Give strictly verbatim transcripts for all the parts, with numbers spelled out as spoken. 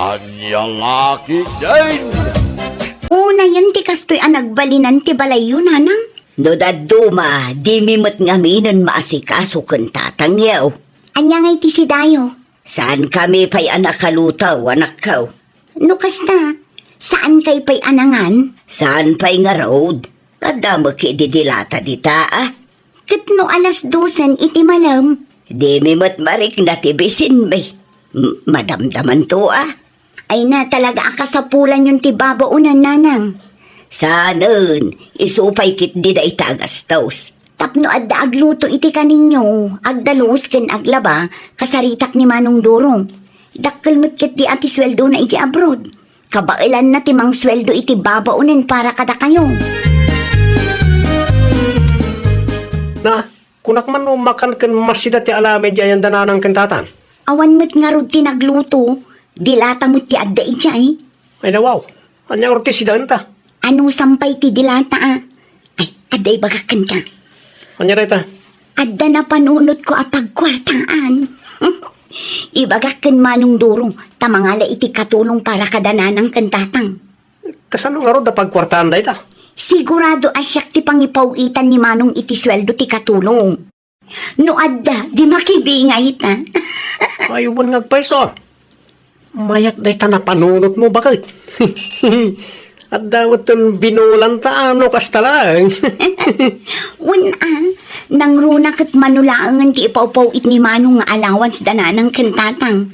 Ania la ketdin? Unayen ti kastoy a nagbalinan ti balayyo, nanang? No dadduma, dimi met ngaminen maasikaso ken tatangyo. Ania ngay ti sidayo? Saankami pay a nakaluto, anakko. No kasta, saankay pay a nangan? Saan pay ngarud? Adda met idi dilata dita, a? Ket no alas dosen iti malem? Dimi met marikna ti bisinmi. M-, madamdamanto, a? Ay na, talaga a kasapulanyon ti babaonen, nanang. Saanen, isu pay ketdi dayta a gastos. Tapno adda agluto iti kaninyo, agdalus ken aglaba, kasaritak ni Manong Duro. Dakkel met ketdi a ti sueldona iti abroad. Kabaelanna ti mangsueldo iti babaonen para kadakayo. Na, kunak man no makan ken masida ti alamid iti ayan da nanang ken tatang? Awan met ngarud ti nagluto, dilata met ti adda idiay. Ay, nawaw. Ania ngarud ti sidaenta? Anusam pay ti dilata, a? Ay, adda ibagak kenka. Ania dayta? Adda napanunotko a pagkuartaan. Ibagak ken Manong Duro, ta mangala iti katulong para kada nanang ken tatang. Kasano ngarud a pagkuartaan dayta? Sigurado a siak ti pangipaw-itan ni Manong iti sueldo ti katulong. No adda, di makibingay ta. Ay, wen nga agpayso. Mayat dayta napanunotmo, baket. Adda metten binulanta, a, no kasta laeng. Wen, a, nangruna ket mano laengen ti ipawpaw-it ni Manong nga allowance da nanang ken tatang.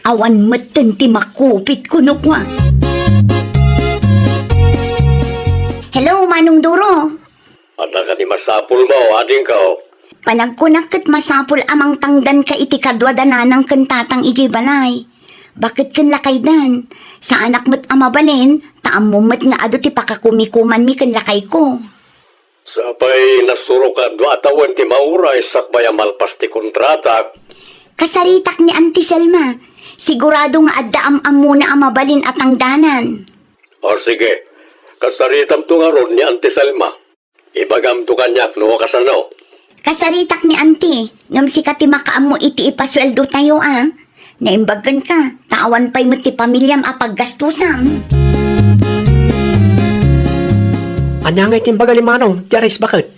Awan metten ti makupit kuno kua. Hello, Manong Duro. Adda kadi masapulmo, adingko? Panagkunak ket masapul a mangtangdanka iti kadua da nanang ken tatang idiay balay. Baket ken lakaydan. Saanak met a mabalin, ta ammom met nga adu ti pakakumikumanmi ken lakayko. Sapay nasurokan no a tawen ti mauray sakbay a malpas ti kontratak. Kasaritak ni Auntie Selma. Sigurado nga adda am-ammona a mabalin a tangdanan. O sige, kasaritamto ngarud ni Auntie Selma. Ibagamto kaniak no kasano. Kasaritak ni Auntie, ngem sika ti makaammo iti ipasueldotayo, a. Naimbag kenka, ta awan pay met ti pamiliam a paggastusam. Ania ngay ti imbaga ni Manong, ti aris baket?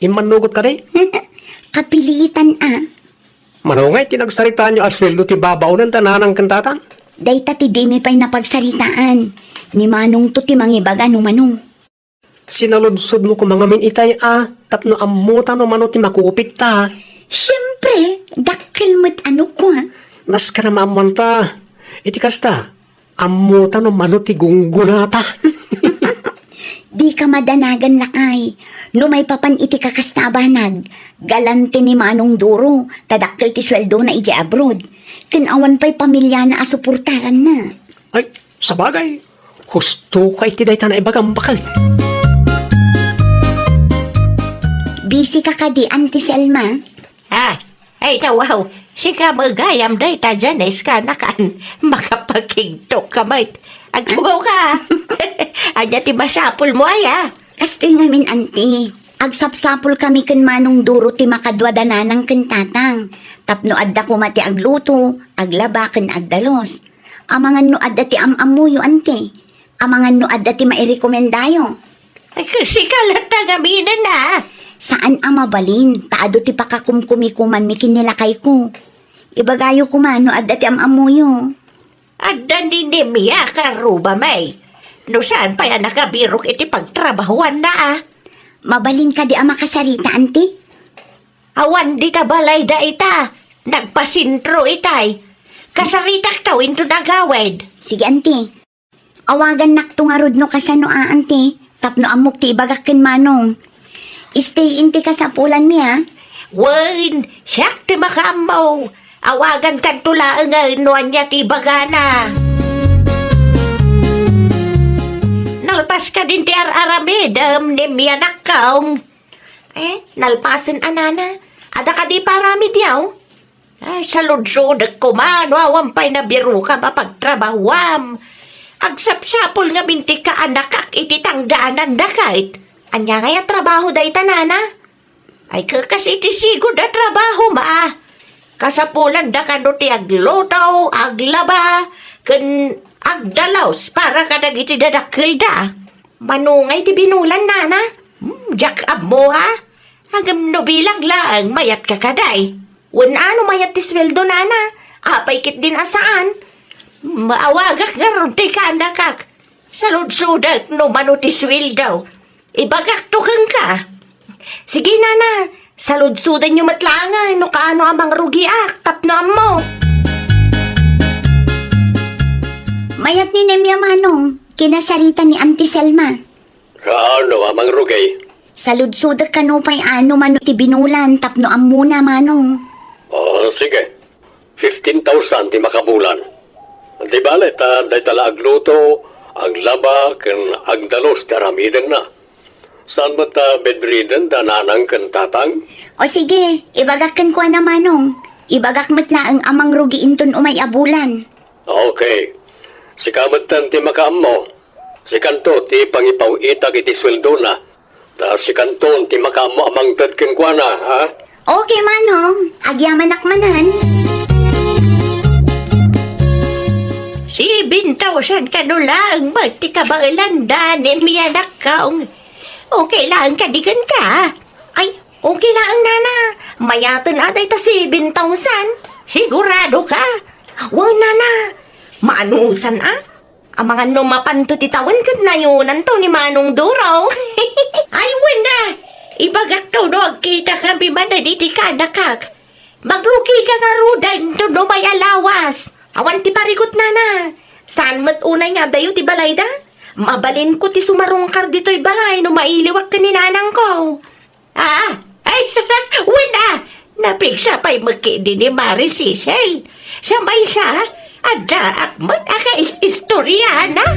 Immannugot kadi? Kapilitan, a. Mano ngay ti nagsaritaanyo a sueldo ti babaonen da nanang ken tatang? Dayta ti dimi pay napagsaritaan. Ni Manongto ti mangibaga no mano. Sinaludsodmo koma ngamin itay a tapno ammota no mano ti makupit ta. Siempre, dakkel met a no kua. Nasken a maammoanta. Iti kasta, ammota no mano ti gunggonata. Dika madanagan, lakay. No maipapan iti kakasta a banag, galante ni Manong Duro, ta dakkel ti sueldona idiay abroad. Ken awan pay pamiliana a suportaranna. Ay, sabagay, husto ka iti dayta naibagam, baket. Busy ka kadi, Auntie Selma? Ah, ay, nawaw, sika met gayam dayta Janice, kanakan, makapakigtok ka met. Agtugaw ka. Ania ti masapulmo, aya? Kastoy ngamin, Auntie. Agsapsapulkami ken Manong Duro ti makadua da nanang ken tatang. Tapno adda koma ti agluto, aglaba, ken agdalus. Amangan no adda ti am-ammoyo, Auntie. Amangan no adda ti mairekomendayo. Ay, sika latta ngaminen, a. Saan a mabalin, ta adu ti pakakumkumikumanmi ken ni lakayko. Ibagayo koma no adda ti am-ammoyo. Adda ni Nemia, karrubami. No saan pay a nakabirok iti pagtrabahuanna, a. Mabalin kadi a makasarita, Auntie? Awan dita balay dayta. Nagpasentro itay. Kasaritakto inton agawid. Sige, Auntie. Awagannakto ngarud no kasano a, Auntie, tapno ammok ti ibagak ken Manong. Stay in ti kasapulanmi, a. Wen, siak ti makaammo. Awagankanto laengen no ania ti ibagana. Nalpas kadin ti ar-aramidem, Nemia, anakko. Eh, nalpasen a, nana. Adda kadi paramidyo? Ay, saludsodek koma no awan pay nabirokam a pagtrabahuam. Agsapsapul ngamin ti kaanakak iti tangdananda ket. Ania ngay a trabaho dayta, nana? Ay, kas iti sigud a trabahom, a. Kasapulanda kano ti agluto, aglaba, ken agdalus para kadagiti dadakkelda. Mano ngay ti binulan, nana? Hmm, diak ammo, ha? Ngem no bilang laeng, mayatka kadi. Wen a no mayat ti sueldo, nana? Apay ketdin a saan? Maawagak ngarud ti kanakak. Saludsodek no mano ti sueldo. Ibagakto kenka. Sige, nana, saludsodenyo met laengen no kaano a mangrugiak tapno ammo. Mayat ni Nemia, manong, kinasarita ni Auntie Selma. Kaano a mangrugi? Saludsodek kano pay a no mano ti binulan tapno ammona, manong. O, sige. Fifteen thousand ti makabulan. Di bale ta dayta la agluto, aglaba, ken agdalus ti aramidenna. Saan met ta bedridden da nanang ken tatang? O sige, ibagak kenkuana, manong. Ibagak met laeng a mangrugi inton umay a bulan. Okay. Sika metten ti makaammo. Sikanto ti pangipaw-itak iti sueldona. Ta sikanton ti makaammo a mangted kenkuana, ha? Okay, manong. Agyamanak manen. Seven thousand kano laeng met ti kabaelanda ni Mianakkaw. Okay laeng kadi kenka? Ay, okay laeng, nana. Mayaten a dayta seven thousand. Sigurado ka? Wen, nana. Maanusan a? Amangan no mapanto ti tawen ket nayonanto ni Manong Duro. Ay, wen a! Ibagakto no agkitakami manen iti kanakak. Magrugika ngaruden no may alawas. Awan ti parikut, nana. Saan met unay nga adayo ti balayda? Mabalinko ti sumarungkar ditoy balay no mailiwak ken ni nanangko. Ah, ay, wen a, napigsa pay met ketdi ni Mari Cecil. Sa maysa, addaak met a kaistoriana.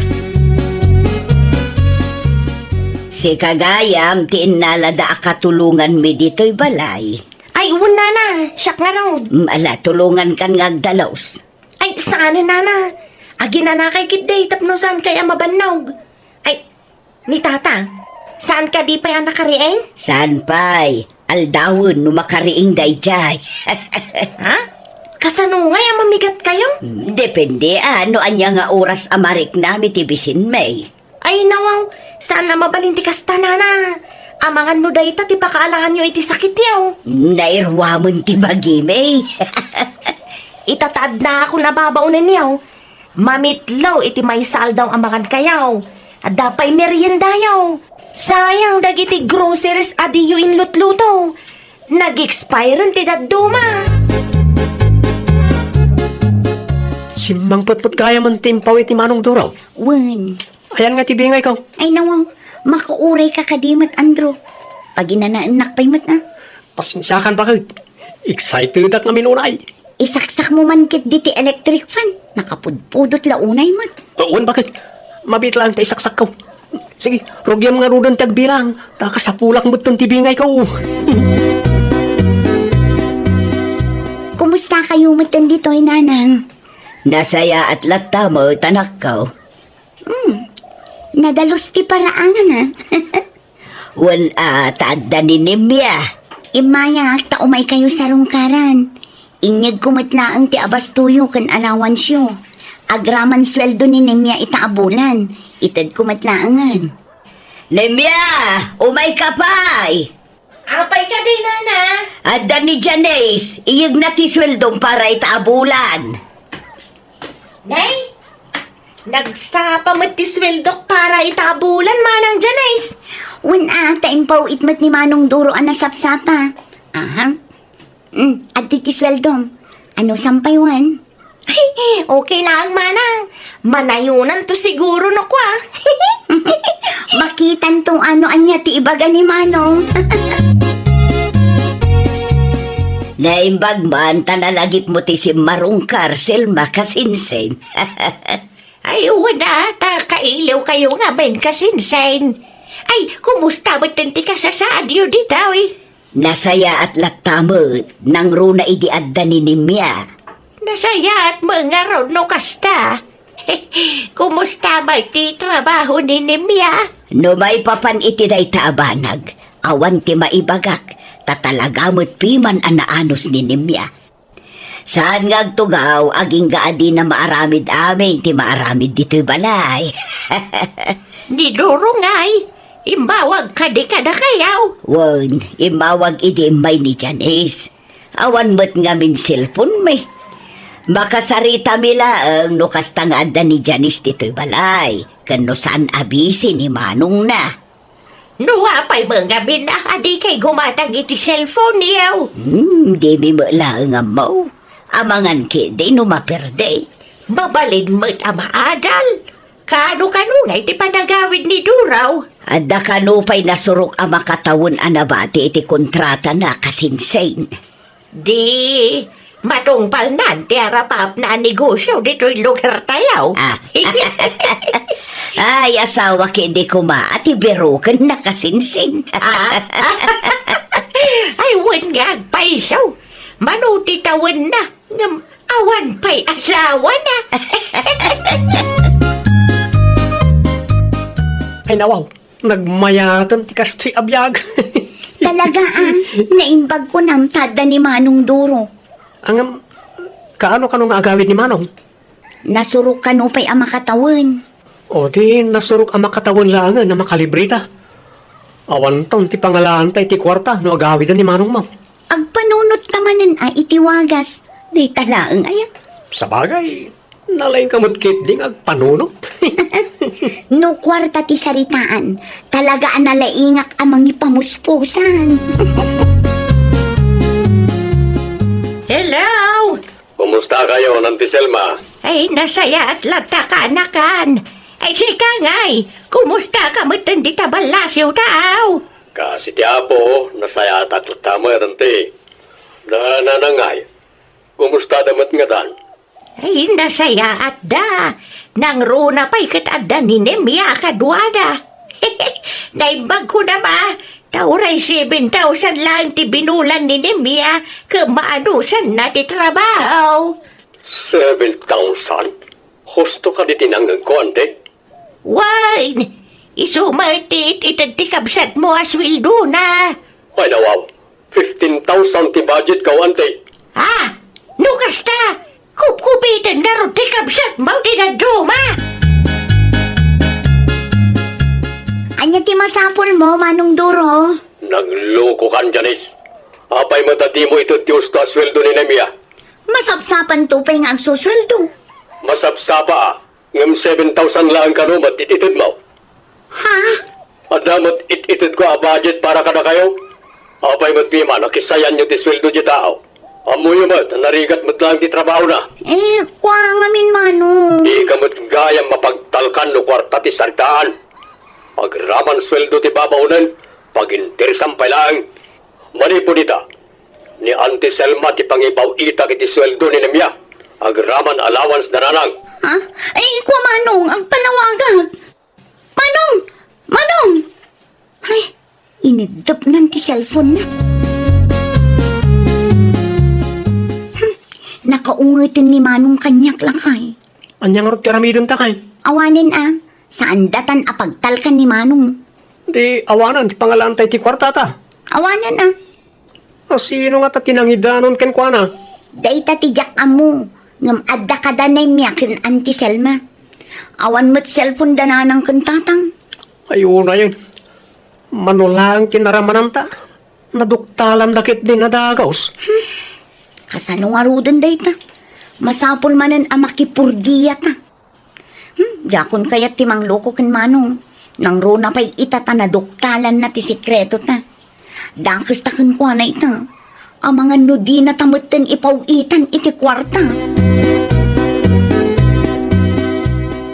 Sika gayam ti innalada a katulonganmi ditoy balay. Ay, wen nana, siak ngarud. Mm, ala, tulongankan nga agdalus. Ay, saan, nana. Aginanakay ketdi tapno saankay a mabannog. Ay, ni tata, saan kadi pay a nakariing? Saan pay? Aldawen no makariing daydiay. Ha? Kasano ngay a mamigatkayo? Hmm, depende a no ania nga oras a mariknam iti bisinmi. Ay, nawaw, saan a mabalin ti kasta, nana. Amangan no dayta ti pakaalaanyo iti sakityo. Nairuamen ti bagimi. Itataadnakon a babaonenyo. Mamitlo iti maysa aldaw a mangankayo. Adda pay meriendayo. Sayang dagiti groceries a diyo inlutluto. Nag-expiren ti dadduma. Simmangpet met gayam ti impaw iti Manong Duro. Wen. Ayan nga ti bingayko. Ay, nawaw. Makuurayka kadi met, Andrew. Paginanaennak pay met, a. Pasensiakan, baket. Excitedak nga minunay. Isaksakmo man ketdi ti electric fan. Nakapudpudot la unay met. Wen, baket. Mabiit laeng ta isaksakko. Sige, rugiam ngaruden ti agbilang. Ta kasapulak metten ti bingayko. Kumustakayo metten ditoy, nanang? Nasayaat latta met, anakko. Hmm. Nadalus ti paraangan, a. Wen a, ta adda ni Nemia. Immayak ta umaykayo sarungkaran. Inyegko met laeng ti abastoyo ken alawansyo. Agraman sueldo ni Nemia ita a bulan. Itedko met laengen. Nemia, umayka pay! Apay kadi, nana? Adda ni Janice, iyegna ti sueldom para ita a bulan. Nay, nagsapa met ti sueldok para ita a bulan, manang Janice. Wen a, ta impaw-it met ni Manong Duro a nasapsapa. Aha. Mm, adtoy ti sueldom. Ano sampay wen? Okay laeng, manang. Manayonanto siguro no kua. Makitanto no ania ti ibaga ni Manong. Naimbag man ta nalagipmo ti simmarungkar, Selma, kasinsin. Ay, wen a, ta kailiwkayo ngamin, kasinsin. Ay, kumusta metten ti kasasaadyo ditoy? Nasayaat latta met, nangruna idi adda ni Nemia. Nasayaat met ngarud no kasta. Kumusta met ti trabaho ni Nemia? No maipapan iti dayta a banag, awan ti maibagak, ta talaga met piman a naanus ni Nemia. Saan nga agtugaw, agingga a dina maaramid amin ti maaramid ditoy balay. Ni Duro ngay, immawag kadi kadakayaw? Wen, immawag idi immay ni Janice. Awan met ngamin cellphone mi. Makasaritami laeng no kasta nga adda ni Janice ditoy balay, ken no saan a busy ni manongna. No apay met ngamin a, a dikay gumatang iti cellphone-yo? Hmm, dimi met laeng ammo. Amangan ketdi no maperde. Mabalin met a maadal. Kano-kano ngay ti panagawid ni Duro? Adda kano pay nasurok a makatawen a nabati iti kontratana, Kasingsing. Di, matungpalnan ti arap-apna a negosio ditoy lugartayo. Ah. Ay, asawa ketdi koma a ti birokenna, Kasingsing. Ah. Ay, wen nga agpayso. Mano ti tawenna, ngem awan pay asawana. Ay, nawaw. Nagmayaten ti kastoy a biag. Talaga, ah. Naimbag ko ngem ta adda ni Manong Duro. Ngem, kaano-kano nga agawid ni Manong? Nasurok kano pay a makatawen. O, di nasurok a makatawen laengen a makalibreta. Awanton ti pangalanta iti kuarta no agawiden ni manongmo. Agpanunot ta manen a iti wagas. Dayta laeng aya? Sabagay, nalaingka met ketdi nga agpanunot. No kuarta ti saritaan, talaga a nalaingak a mangipamuspusan. Hello! Kumusta kayo, Auntie Selma? Ay, nasayaat latta, kaanakan. Ay, sika ngay, kumusta ka met dita ballasiw taaw? Kas iti Apo, nasayaatak latta met, Auntie. Da nanang ngay, kumusta da met ngadan? Ay, nasayaat da. Nangruna pay ket adda ni Nemia a kaduada. Naimbag ko na ma, ta uray seven thousand laeng ti binulan ni Nemia, ket maanusanna ti trabaho. Seven thousand? Husto kadi ti nangngegko, Auntie? Wen, isu met ti it-ited ti kabsatmo a sueldona. Ay, nawaw. Fifteen thousand ti budgetko, Auntie. Ah, no kasta, kupkupiten ngarud ti kabsatmo ti dadduma. Ania ti masapulmo, Manong Duro? Naglokokan, Janice. Apay met a dimo ited ti husto a sueldo ni Nemia? Masapsapanto pay nga agsusueldo. Masapsapa, a. Ngem seven thousand laeng kano met it-itedmo? Ha? Adda met it-itedko a budget para kadakayo? Apay met piman a kisayanyo ti sueldo ti tao? Ammoyo met a narigat met laeng ti trabahona. Eh, kua ngamin, Manong. Dika met gayam mapagtalkan no kuarta ti saritaan. Agraman sueldo ti babaonen, paginteresan pay laeng. Manipud ita, ni Auntie Selma ti pangipaw-itak iti sueldo ni Nemia, agraman allowance da nanang. Ha? Ay, kua, Manong, agpalawagak. Manong! Manong! Ay, iniddepnan ti cellphone na. Hmm, nakaungeten ni Manong kaniak lakay. Ania ngarud ti aramidenta kay? Awanen a, saan datan a pagtalkan ni Manong. Di awanen ti pangalanta iti kuartata? Awanen a. A, sino ngata ti nangidanon kenkuana? Dayta ti diak ammo, ngem adda kada Nemia ken Auntie Selma. Awan met cellphone da nanang ken tatang. Ay, unayen. Mano laeng ti naramananta, naduktalanda ketdi a dagus. Hmm. Kasano ngaruden dayta? Masapul manen a makipurdiata. Hmm, diakon kayat ti mangloko ken Manong. Nangruna pay ita ta naduktalanna ti sekretota. Dakesta kenkuana ita. Amangan no dinata metten ipaw-itan iti kuarta.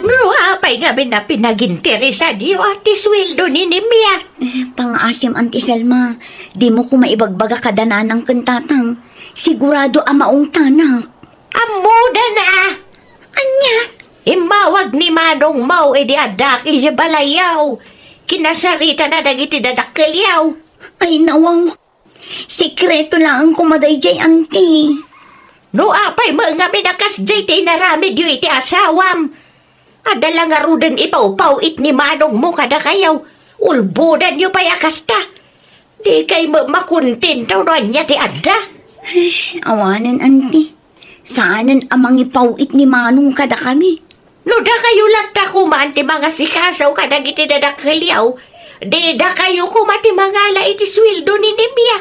No apay ngamin a pinaginteresanyo ti sueldo ni Nemia? Eh, pangaasim, Auntie Selma. Dimo koma ibagbaga kada nanang ken tatang. Sigurado a maungtanak. Ammoda na! Ania? Immawag ni manongmo idi addak idiay balayyo. Kinasaritana dagiti dadakkelyo. Ay, nawaw. Sekreto laeng koma daydiay, Auntie. No apay met ngamin a kasdiay ti inaramidyo iti asawam? Adda la ngaruden ipawpaw-it ni manongmo kadakayo. Ulbodanyo pay a kasta. Dikay met makontento no ania ti adda. Ay, awanen, Auntie. Saanen a mangipaw-it ni Manong kadakami. No dakayo latta koma ti mangasikaso kadagiti dadakkelyo, di dakayo koma ti mangala iti sueldo ni Nimia.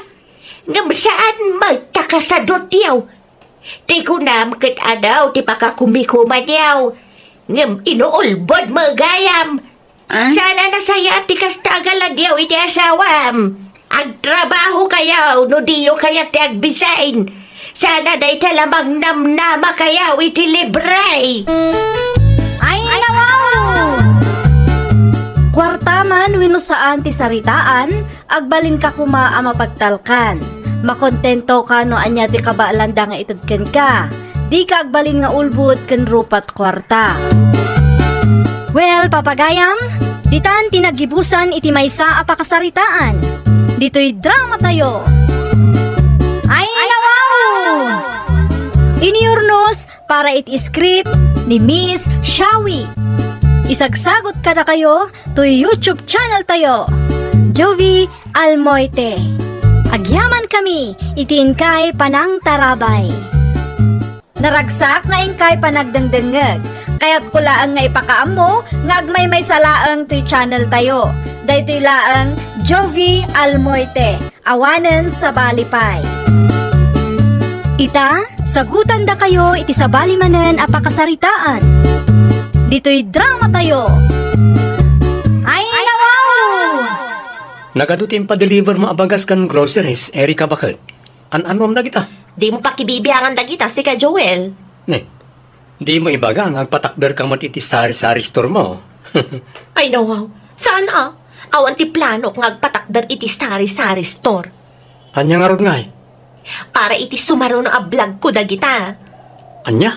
Ngem saan met ta kasadutyo. Ti kunam ket adu ti pakakumikumanyo. Ngem inuulbod met gayam. Ah? Saan a nasayaat ti kasta a galadyo iti asawam. Agtrabahokayo no diyo kayat ti agbisin. Saan a dayta la mangnamnamakayo iti libre. Ay, nawaw! Kuarta man wenno saan ti saritaan, agbalinka koma a mapagtalkan. Makontentoka no ania ti kabaelanda nga ited kenka. Dika agbalin nga ulbod ken rupat kuarta. Well, papagayam, ditan ti naggibusan iti maysa a pakasaritaan. Ditoy dramatayo. Ay, nawaw! Iniurnos para iti script ni Miss Shawi. Isagsagot kadakayo toy YouTube channel tayo, Jovie Almoite. Agyaman kami iti inkay panangtarabay. Naragsak nga inkay panagdengdengngeg. Kayatko laeng nga ipakaammo nga agmaymaysa laeng toy channel tayo. Daytoy laeng Jovie Almoite. Awanen sabali pay. Ita, sagutandakayo iti sabali manen a pakasaritaan. Ditoy dramatayo. Ay, nawaw! Nagadu ti impadeliver mo a bagas ken groceries, Erica, baket. An-anuam dagita? Dimo pakibibiangan dagita, sika, Joel. Ne, dimo ibaga nga agpatakderka met iti sari-sari store mo. Ay, nawaw. Saan a? Awan ti planok nga agpatakder iti sari-sari store. Ania ngarud ngay? Para iti sumaruno a vlog ko dagita. Ania?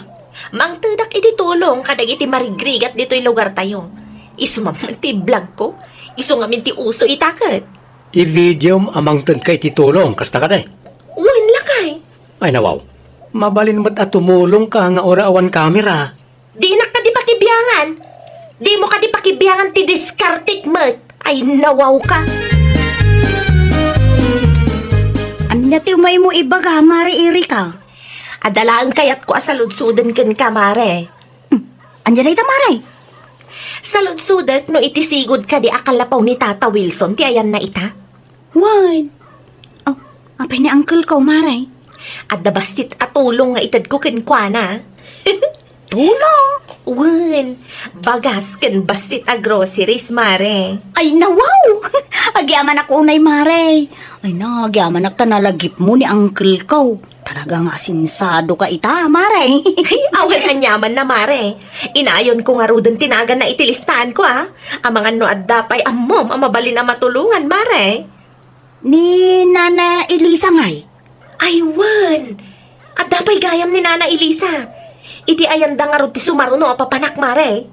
Mangtedak iti tulong kadagiti marigrigat ditoy lugartayo. Isu man ti vlog ko. Isu ngamin ti uso ita ket. I-video mo a mangtedka iti tulong, kasta kadi? Wen, lakay. Ay, nawaw. Mabalin met a tumulongka nga uray awan kamera. Dinak kadi pakibiangan? Dimo kadi pakibiangan ti diskartek met? Ay, nawawka. Ania ti umaymo ibaga, Mare Erika? Adda laeng kayatko a saludsoden kenka, Mare. Hmm, ania dayta, Mare? Saludsodek no iti sigud kadi a kalapaw ni Tata Wilson ti ayanna ita? Wen. Oh, apay ni uncle ko, Mare? Adda bassit a tulong nga itedko kenkuana. Tulong? Wen, bagas ken bassit a groceries, Mare. Ay, nawaw! Agyamanak unay, Mare. Ay, nagyamanak ta nalagipmo ni uncle ko. Talaga nga asensiado ka ita, Mare. Ay, awan aniamanna, Mare. Inayonko ngaruden ti naganna iti listaanko, a. Amangan no adda pay ammom a mabalin a matulongan, Mare. Ni Nana Elisa ngay? Ay, wen. Adda pay gayam ni Nana Elisa. Iti ayanda ngarud ti sumaruno a papanak, Mare.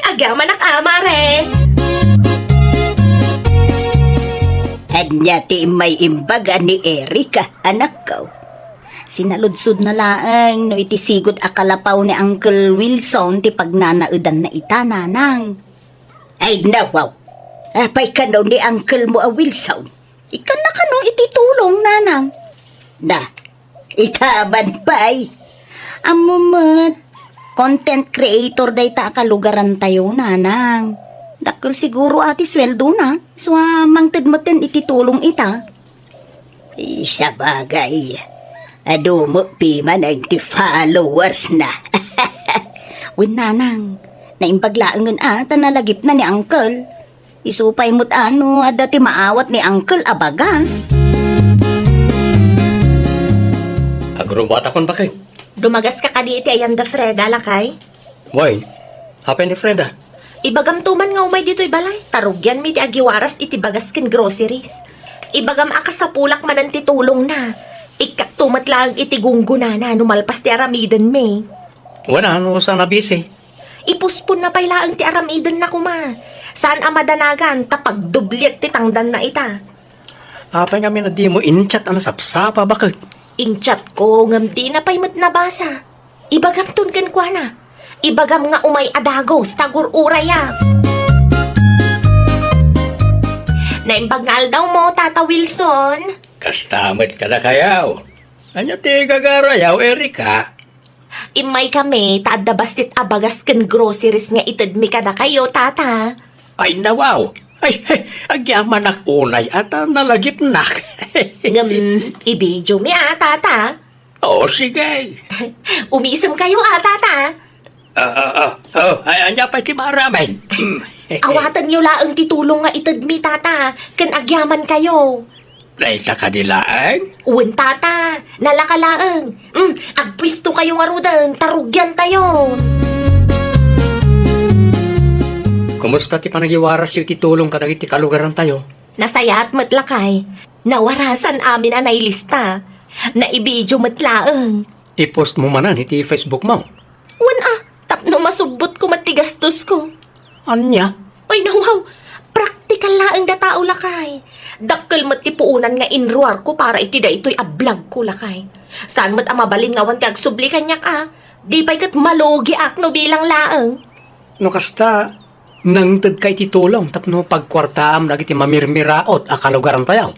Agyamanak a, Mare. Ania ti immay imbaga ni Erika, anakko? Sinaludsodna laeng no iti sigud a kalapaw ni Uncle Wilson ti pagnanaedanna ita, nanang. Ay, nawaw. Apay kano ni uncle mo a Wilson? Ikkanna kano iti tulong, nanang? Na, ita man pay. Ammo met, content creator dayta a kalugarantayo, nanang. Dakkel siguro a ti sueldona. Isu a mangted metten iti tulong ita. Ay, sabagay, adu met piman ti followers na. Wen, nanang, naimbag laengen a ta nalagipna ni uncle. Isu pay met a no adda ti maawat ni uncle a bagas. Agrubatakon, baket. Dumagas ka kadi iti ayanda Freda, lakay? Wen, apay ni Freda? Ibagamto man nga umay ditoy balay, ta rugianmi ti agiwaras iti bagas ken groceries. Ibagam a kasapulak manen ti tulongna. Ikkakto met laeng iti gunggonana no malpas ti aramidenmi. Wen, no saan a busy? Ipusponna pay laeng ti aramidenna koma. Saan a madanagan ta pagdobliek ti tangdanna ita. Apay ngamin a dimo in-chat a nasapsapa, baket? In-chatko, ngem dina pay met nabasa. Ibagamton kenkuana. Ibagam nga umay a dagus ta agur-uraya. Naimbag nga aldawmo, Tata Wilson. Kasta met kadakayo. Ania ti gagarayo, Erika? Immaykami ta adda bassit a bagas ken groceries nga itedmi kadakayo, Tata. Ay, nawaw! Ay, ay, agyamanak unay a ta nalagipnak. Ngem, i-videomi a, Tata. O, sige. Umisemkayo a, Tata. Ah, ah, ah. O, ay, ania pay ti maaramid? Awatenyo laeng ti tulong nga itedmi, Tata, ken agyamankayo. Dayta kadi laeng? Wen, Tata. Nalaka laeng. Mm, agpuestokayo ngaruden, ta rugiantayo. Kumusta ti panagiwarasyo iti tulong kadagiti kalugarantayo? Nasayaat met, lakay. Nawarasan amin a nailista. Naibidio met laeng. I-post mo manen iti Facebook mo? Wen a, tapno masubbotko met ti gastosko. Ania? Ay, nawaw! Praktikal laeng da tao, lakay. Dakkel met ti puonan nga inruarko para iti daytoy a vlogko, lakay. Saan met a mabalin nga awan ti agsubli kaniak a. Di pay ket malugiak no bilang laeng. No kasta, nangtedka iti tulong tapno pagkuartaam dagiti mamirmiraot a kalugarantayo?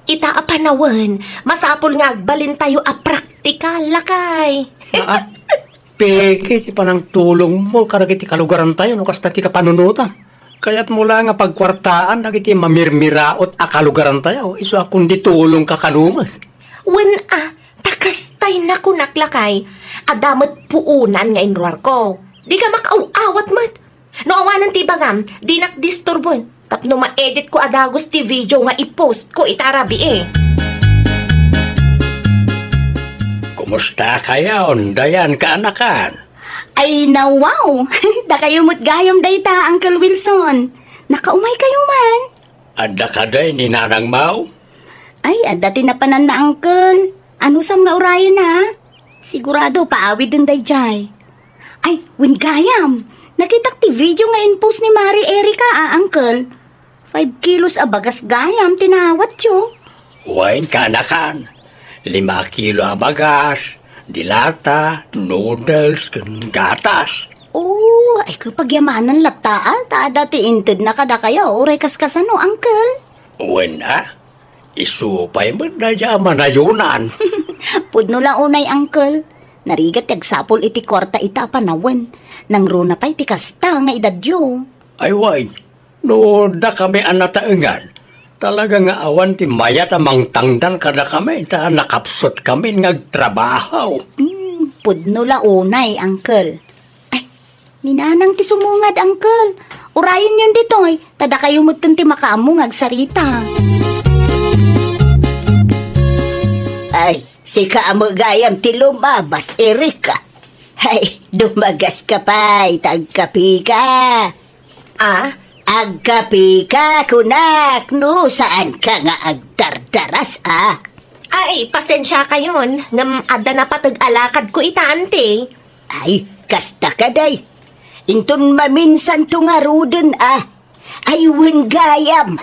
Ita a panawen, masapul nga agbalintayo a praktikal, lakay. Aa, peke ti panangtulongmo kadagiti kalugarantayo no kasta ti kapanunotam. Kayatmo la nga pagkuartaan dagiti mamirmiraot a kalugarantayo, isu a kundi tulongka kano met. Wen a, ta kastay nakunak, lakay, adda met puonan nga inruarko. Dika makaaw-awat met. No awanen ti ibagam, dinak disturboen. Tapno ma-editko a dagus ti video nga i-postko ita a rabii. Kumusta kayon, dayan kaanakan? Ay, nawaw! Dakayo met gayam dayta, Uncle Wilson. Nakaumay kayo man? Adda kadi ni Nanang Mau? Ay, adda ti napananna, Uncle. Anusam nga urayen, ha? Sigurado, paawiden dayjay. Ay, wen gayam. Nakitak ti video nga in-post ni Mari Erica, a, Uncle. Five kilos a bagas gayam ti nawatyo. Wen kaanakan. Lima kilo a bagas, dilata, noodles, ken gatas. Oh, ay, kapagyamanan latta, a, ta adda ti intedna kadakayo, uray kaskasano, Uncle? Wen, a? Isu pay met dayta a manayunan. Pudno la unay, Uncle. Narigat ti agsapul iti kuarta ita a panawen. Nangruna pay ti kasta nga edadyo. Ay, wen, no dakami a nataengan, talaga nga awan ti mayat a mangtangdan kadakami ta nakapsutkami nga agtrabaho. Hmm, pudno la unay, Uncle. Ay, ni Nanang ti sumungad, Uncle. Urayenyon ditoy, ta dakayo metten ti makaammo nga agsarita. Ay, sika a met gayam ti lumabas, Erika. Ay, dumagaska pay, ta agkapika. A? Agkapika, kunak, no saanka nga agdardaras, a? Ay, pasensiakayon, ngem adda napateg a lakadko ita, anti. Ay, kasta kadi. Inton maminsanto ngaruden, a? Ay, wen gayam.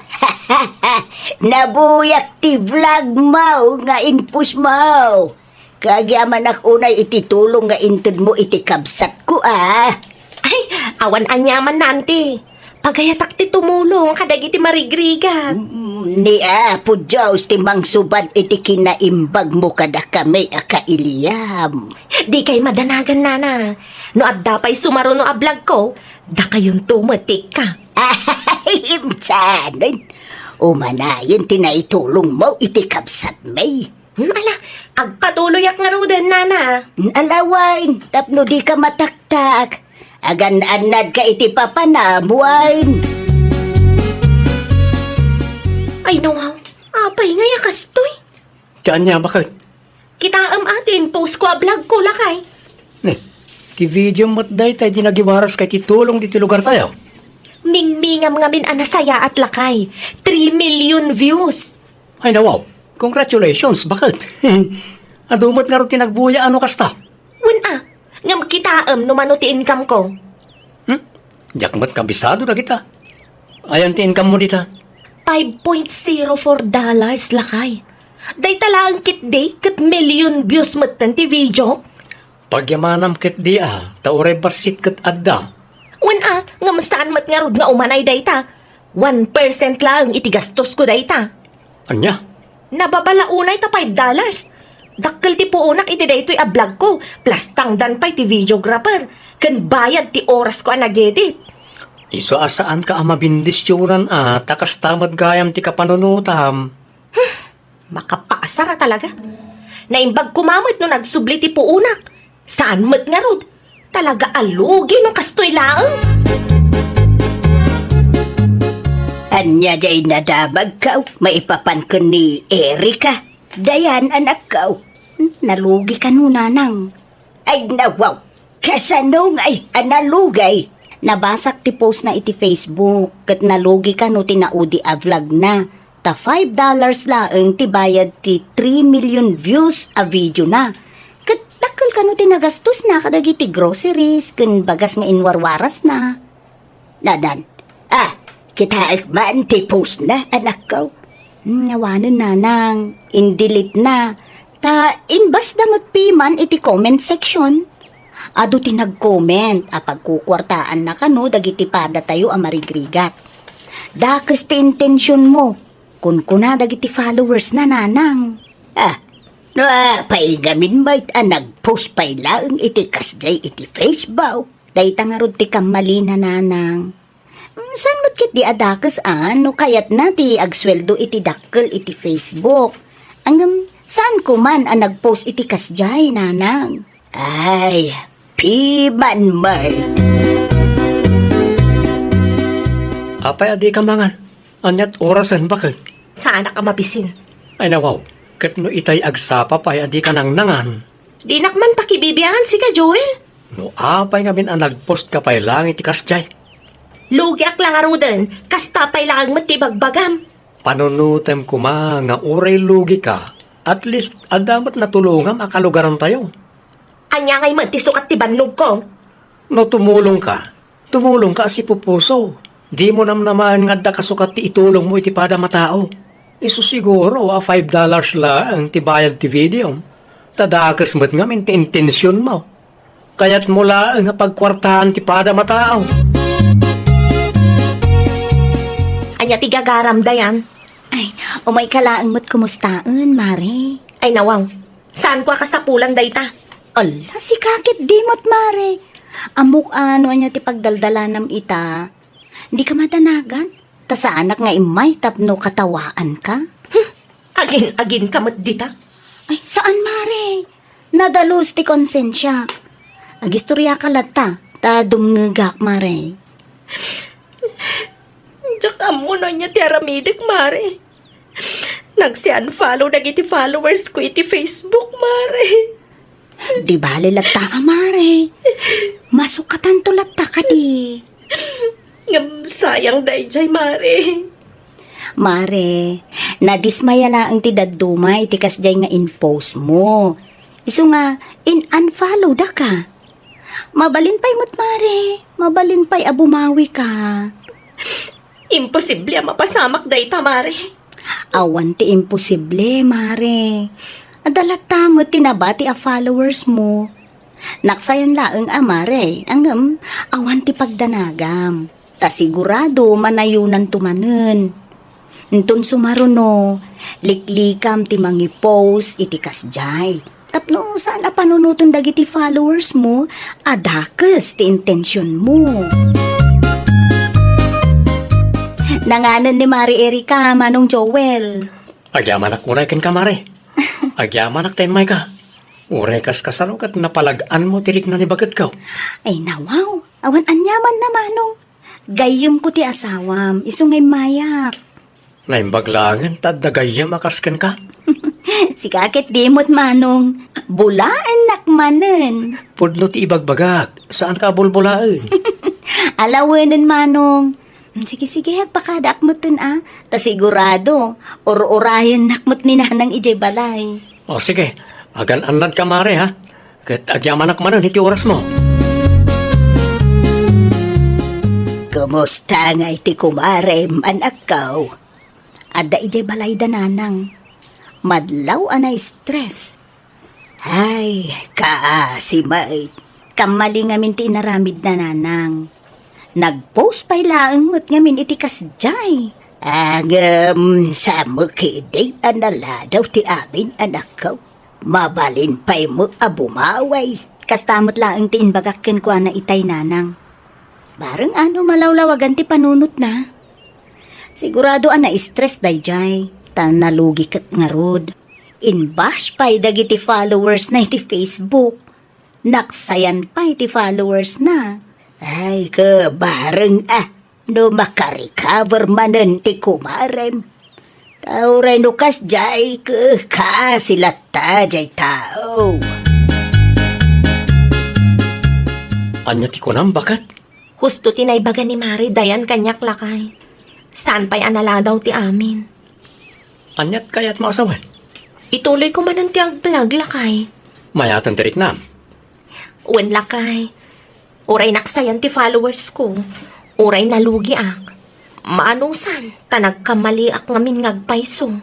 Nabuyak ti vlog mo nga in-post mo. Kagyamanak unay iti tulong nga intedmo iti kabsatko, a. Ay, awan aniaman, anti. Pagayatak ti tumulong kadagiti marigrigat. Mm, ni Apo Dios ti mangsubad iti kinaimbagmo kadakami a kailiam. Dikay madanagan, Nana. No adda pay sumaruno a vlogko, dakayonto met ti ikka. Ay, insanen. Umanayen ti naitulongmo iti kabsatmi. Hmm, ala, agpatuloyak ngaruden, Nana. Ala wen, tapno dika mataktak. Agan-annadka iti papanam wen. Ay, nawaw. Apay ngay a kastoy? Ti ania, baket? Kitaem a ti in-postko a vlogko, lakay. Ne, ti video met dayta idi nagiwaras kay ti tulong ditoy lugartayo. Mingmingam ngamin a nasayaat, lakay. Three million views. Ay, nawaw. Congratulations, baket? Adu met ngarud ti nagbuya a no kasta. Wen a, ngem kitaem no mano ti income ko. Hmm? Diak met kabisado dagita. Ayan ti income mo dita? Five point zero four dollars, lakay. Dayta laeng ketdi ket million views metten ti video. Pagyamanam ketdi a, ta uray bassit ket adda. Wen a, ngem saan met ngarud nga umanay dayta. One percent laeng iti gastosko dayta. Ania? Nababa la unay ta five dollars. Dakkel ti puonak iti daytoy a vlog ko, plus tangdan pay ti videographer, ken bayad ti orasko a nag-edit. Isu a saanka a mabindisionan a ta kasta met gayam ti kapanunotam. Makapaasar a talaga. Naimbag koma met no nagsubli ti puonak. Saan met ngarud. Talaga a lugi no kastoy laeng. Ania jay nadamagko maipapan ken ni Erika? Dayan, anakko. Nalugi kano, nanang? Ay, nawaw. Kasano ngay a nalugi? Nabasak ti post na iti Facebook, ket nalugi kano ti naudi a vlog na. Ta five dollars laeng ti bayad ti three million views a video na. Ket dakkel kano ti nagastos na kadagiti groceries ken bagas nga inwarwaras na. Nanan, ah, kitaek man ti post na, anakko. Hmm, awanen, nanang, in-delete na. Ta inbasda met piman iti comment section. Adu ti nag-comment a pagkukuartaan na kano dagiti padatayo a marigrigat. Dakes ti intention mo, kunkuna dagiti followers na, nanang. Ah, no apay ngamin met a nag-post pay laeng iti kasjay iti Facebook? Dayta ngarud ti kammalina, nanang. Mm, saan met ketdi a dakes a no kayatna ti agsueldo iti dakkel iti Facebook? Ngem, saan koman a nag-post iti kasjay, nanang? Ay, piman met. Apay a dika mangan? Ania't orasen baket? Saanak a mabisin. Ay, nawaw, ket no itay agsapa pay a dika nangnangan. Dinak man pakibibiangan sika, Joel. No apay ngamin a nag-post ka pay laeng iti kasjay? Lugiak la ngaruden, kasta pay laeng met ti ibagbagam. Panunotem koma nga uray lugika, at least adda met natulongam a kalugarantayo. Ania ngay met ti sukat ti bannogko? No tumulongka, tumulongka a sipupuso. Dimo namnamaen nga adda kasukat ti itulongmo iti padam a tao. Isu siguro a five dollars laeng ti bayad ti video. Ta dakes met ngamin ti intensionmo. Kayatmo laeng a pagkuartaan ti padam a tao. Ania ti gagaram, Dayan? Ay, umayka laeng met kumustaen, Mare. Ay, nawaw. Saanko a kasapulan dayta? Ala, sika ketdi met, Mare. Ammok a no ania ti pagdaldalanam ita. Dika madanagan? Ta saanak nga immay tapno katawaanka. Hmm, agin-aginka met dita. Ay, saan, Mare. Nadalus ti konsensiak. Agistoriaka latta, ta dumngegak, Mare. Diak ammo no ania ti aramidek, Mare. Nagsi-unfollow dagiti followers ko iti Facebook, Mare. Di bale latta a, Mare. Masukatanto latta kadi. Ngem sayang daydiay, Mare. Mare, nadismaya laeng ti dadduma iti kasdiay nga in-post mo. Isu nga, in-unfollow daka. Mabalin pay met, Mare. Mabalin pay a bumawika. Imposible a mapasamak dayta, Mare. Awan ti imposible, Mare. Adda latta met ti nabati a followers mo. Naksayan laeng a, Mare, ngem awan ti pagdanagam. Ta sigurado manayonanto manen. Inton sumaruno, liklikam ti mangi-post iti kasdiay. Tapno saan a panunoten dagiti followers mo a dakes ti intension mo. Nanganen ni Mare Erika, Manong Joel. Agyamanak unay kenka, Mare. Agyamanak ta immayka. Uray kas kasano ket napalag-anmo ti rikna ni baketko. Ay, nawaw. Awan aniamanna, Manong. Gayyemko ti asawam, isu nga immayak. Naimbag laengen ta adda gayyem a kas kenka. Sika ketdi met, Manong. Bulaennak manen. Pudno ti ibagbagak, saanka a bulbulaen. Alawenen, Manong. Sige, sige, agpakadaak metten a. Ta sigurado, ur-urayennak met ni Nanang idiay balay. O, sige. Agan-annadka, Mare, ha? Ket agyamanak manen iti orasmo. Kumusta ngay ti kumarem, anakko? Adda idiay balayda, Nanang. Madlaw a na-stress. Ay, kaasi met. Kammali ngamin ti inaramidna, Nanang. Nag-post pay laeng met ngamin iti kasdiay. Ngem, sa met ketdi a naladaw ti amin, anakko. Mabalin pay met a bumaway. Kasta met laeng ti imbagak kenkuana itay, nanang. Bareng a no malawlawagan ti panunotna. Sigurado a na-stress daydiay, ta nalugi ket ngarud. Inbash pay dagiti followers na iti Facebook. Naksayan pay ti followers na. Ay, kabareng a, no makarecover manen ti kumarem. Ta uray no kasdiay, ka-, kasi latta jay tao. Ania ti kunam, baket? Husto ti naibaga ni Mare Dayan kaniak, lakay. Saan pay a naladaw ti amin. Aniat kayat maasawen? Ituloy ko manen ti aglag, lakay. Mayaten ti riknam? Wen, lakay. Uray naksayan ti followers ko, uray nalugiak. Maanusan, ta nagkamaliak ngamin nga agpayso.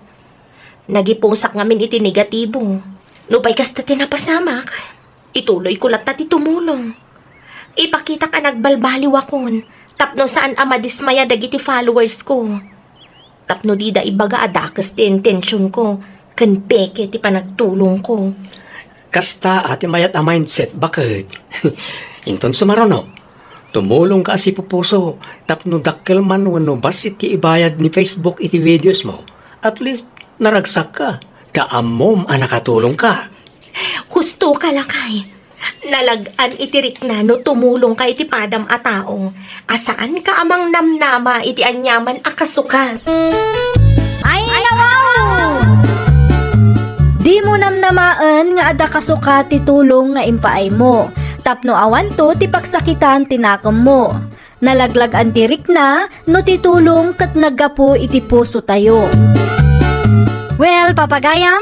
Nagipusak ngamin iti negatibo. Nupay kasta ti napasamak, ituloy ko latta ti tumulong. Ipakitak a nagbalbaliwakon tapno saan a madismaya dagiti followers ko. Tapno dida ibaga a dakes ti intensionko ken peke ti panagtulongko. Kasta a ti mayat a mindset, baket. Inton sumaruno, tumulongka a sipupuso tapno dakkel man wenno bassit ti ibayad ni Facebook iti videos mo. At least, naragsakka, ta ammom a nakatulongka. Husto ka, lakay. Nalag-an iti rikna no tumulongka iti padam a tao a saanka a mangnamnama iti aniaman a kasukat. Ay, nawaw! Dimo namnamaen nga adda kasukat ti tulong nga impaaymo, tapno awanto ti pagsakitan ti nakemmo. Nalaglag-an ti rikna no ti tulong ket naggapu iti pusotayo. Well, papagayam,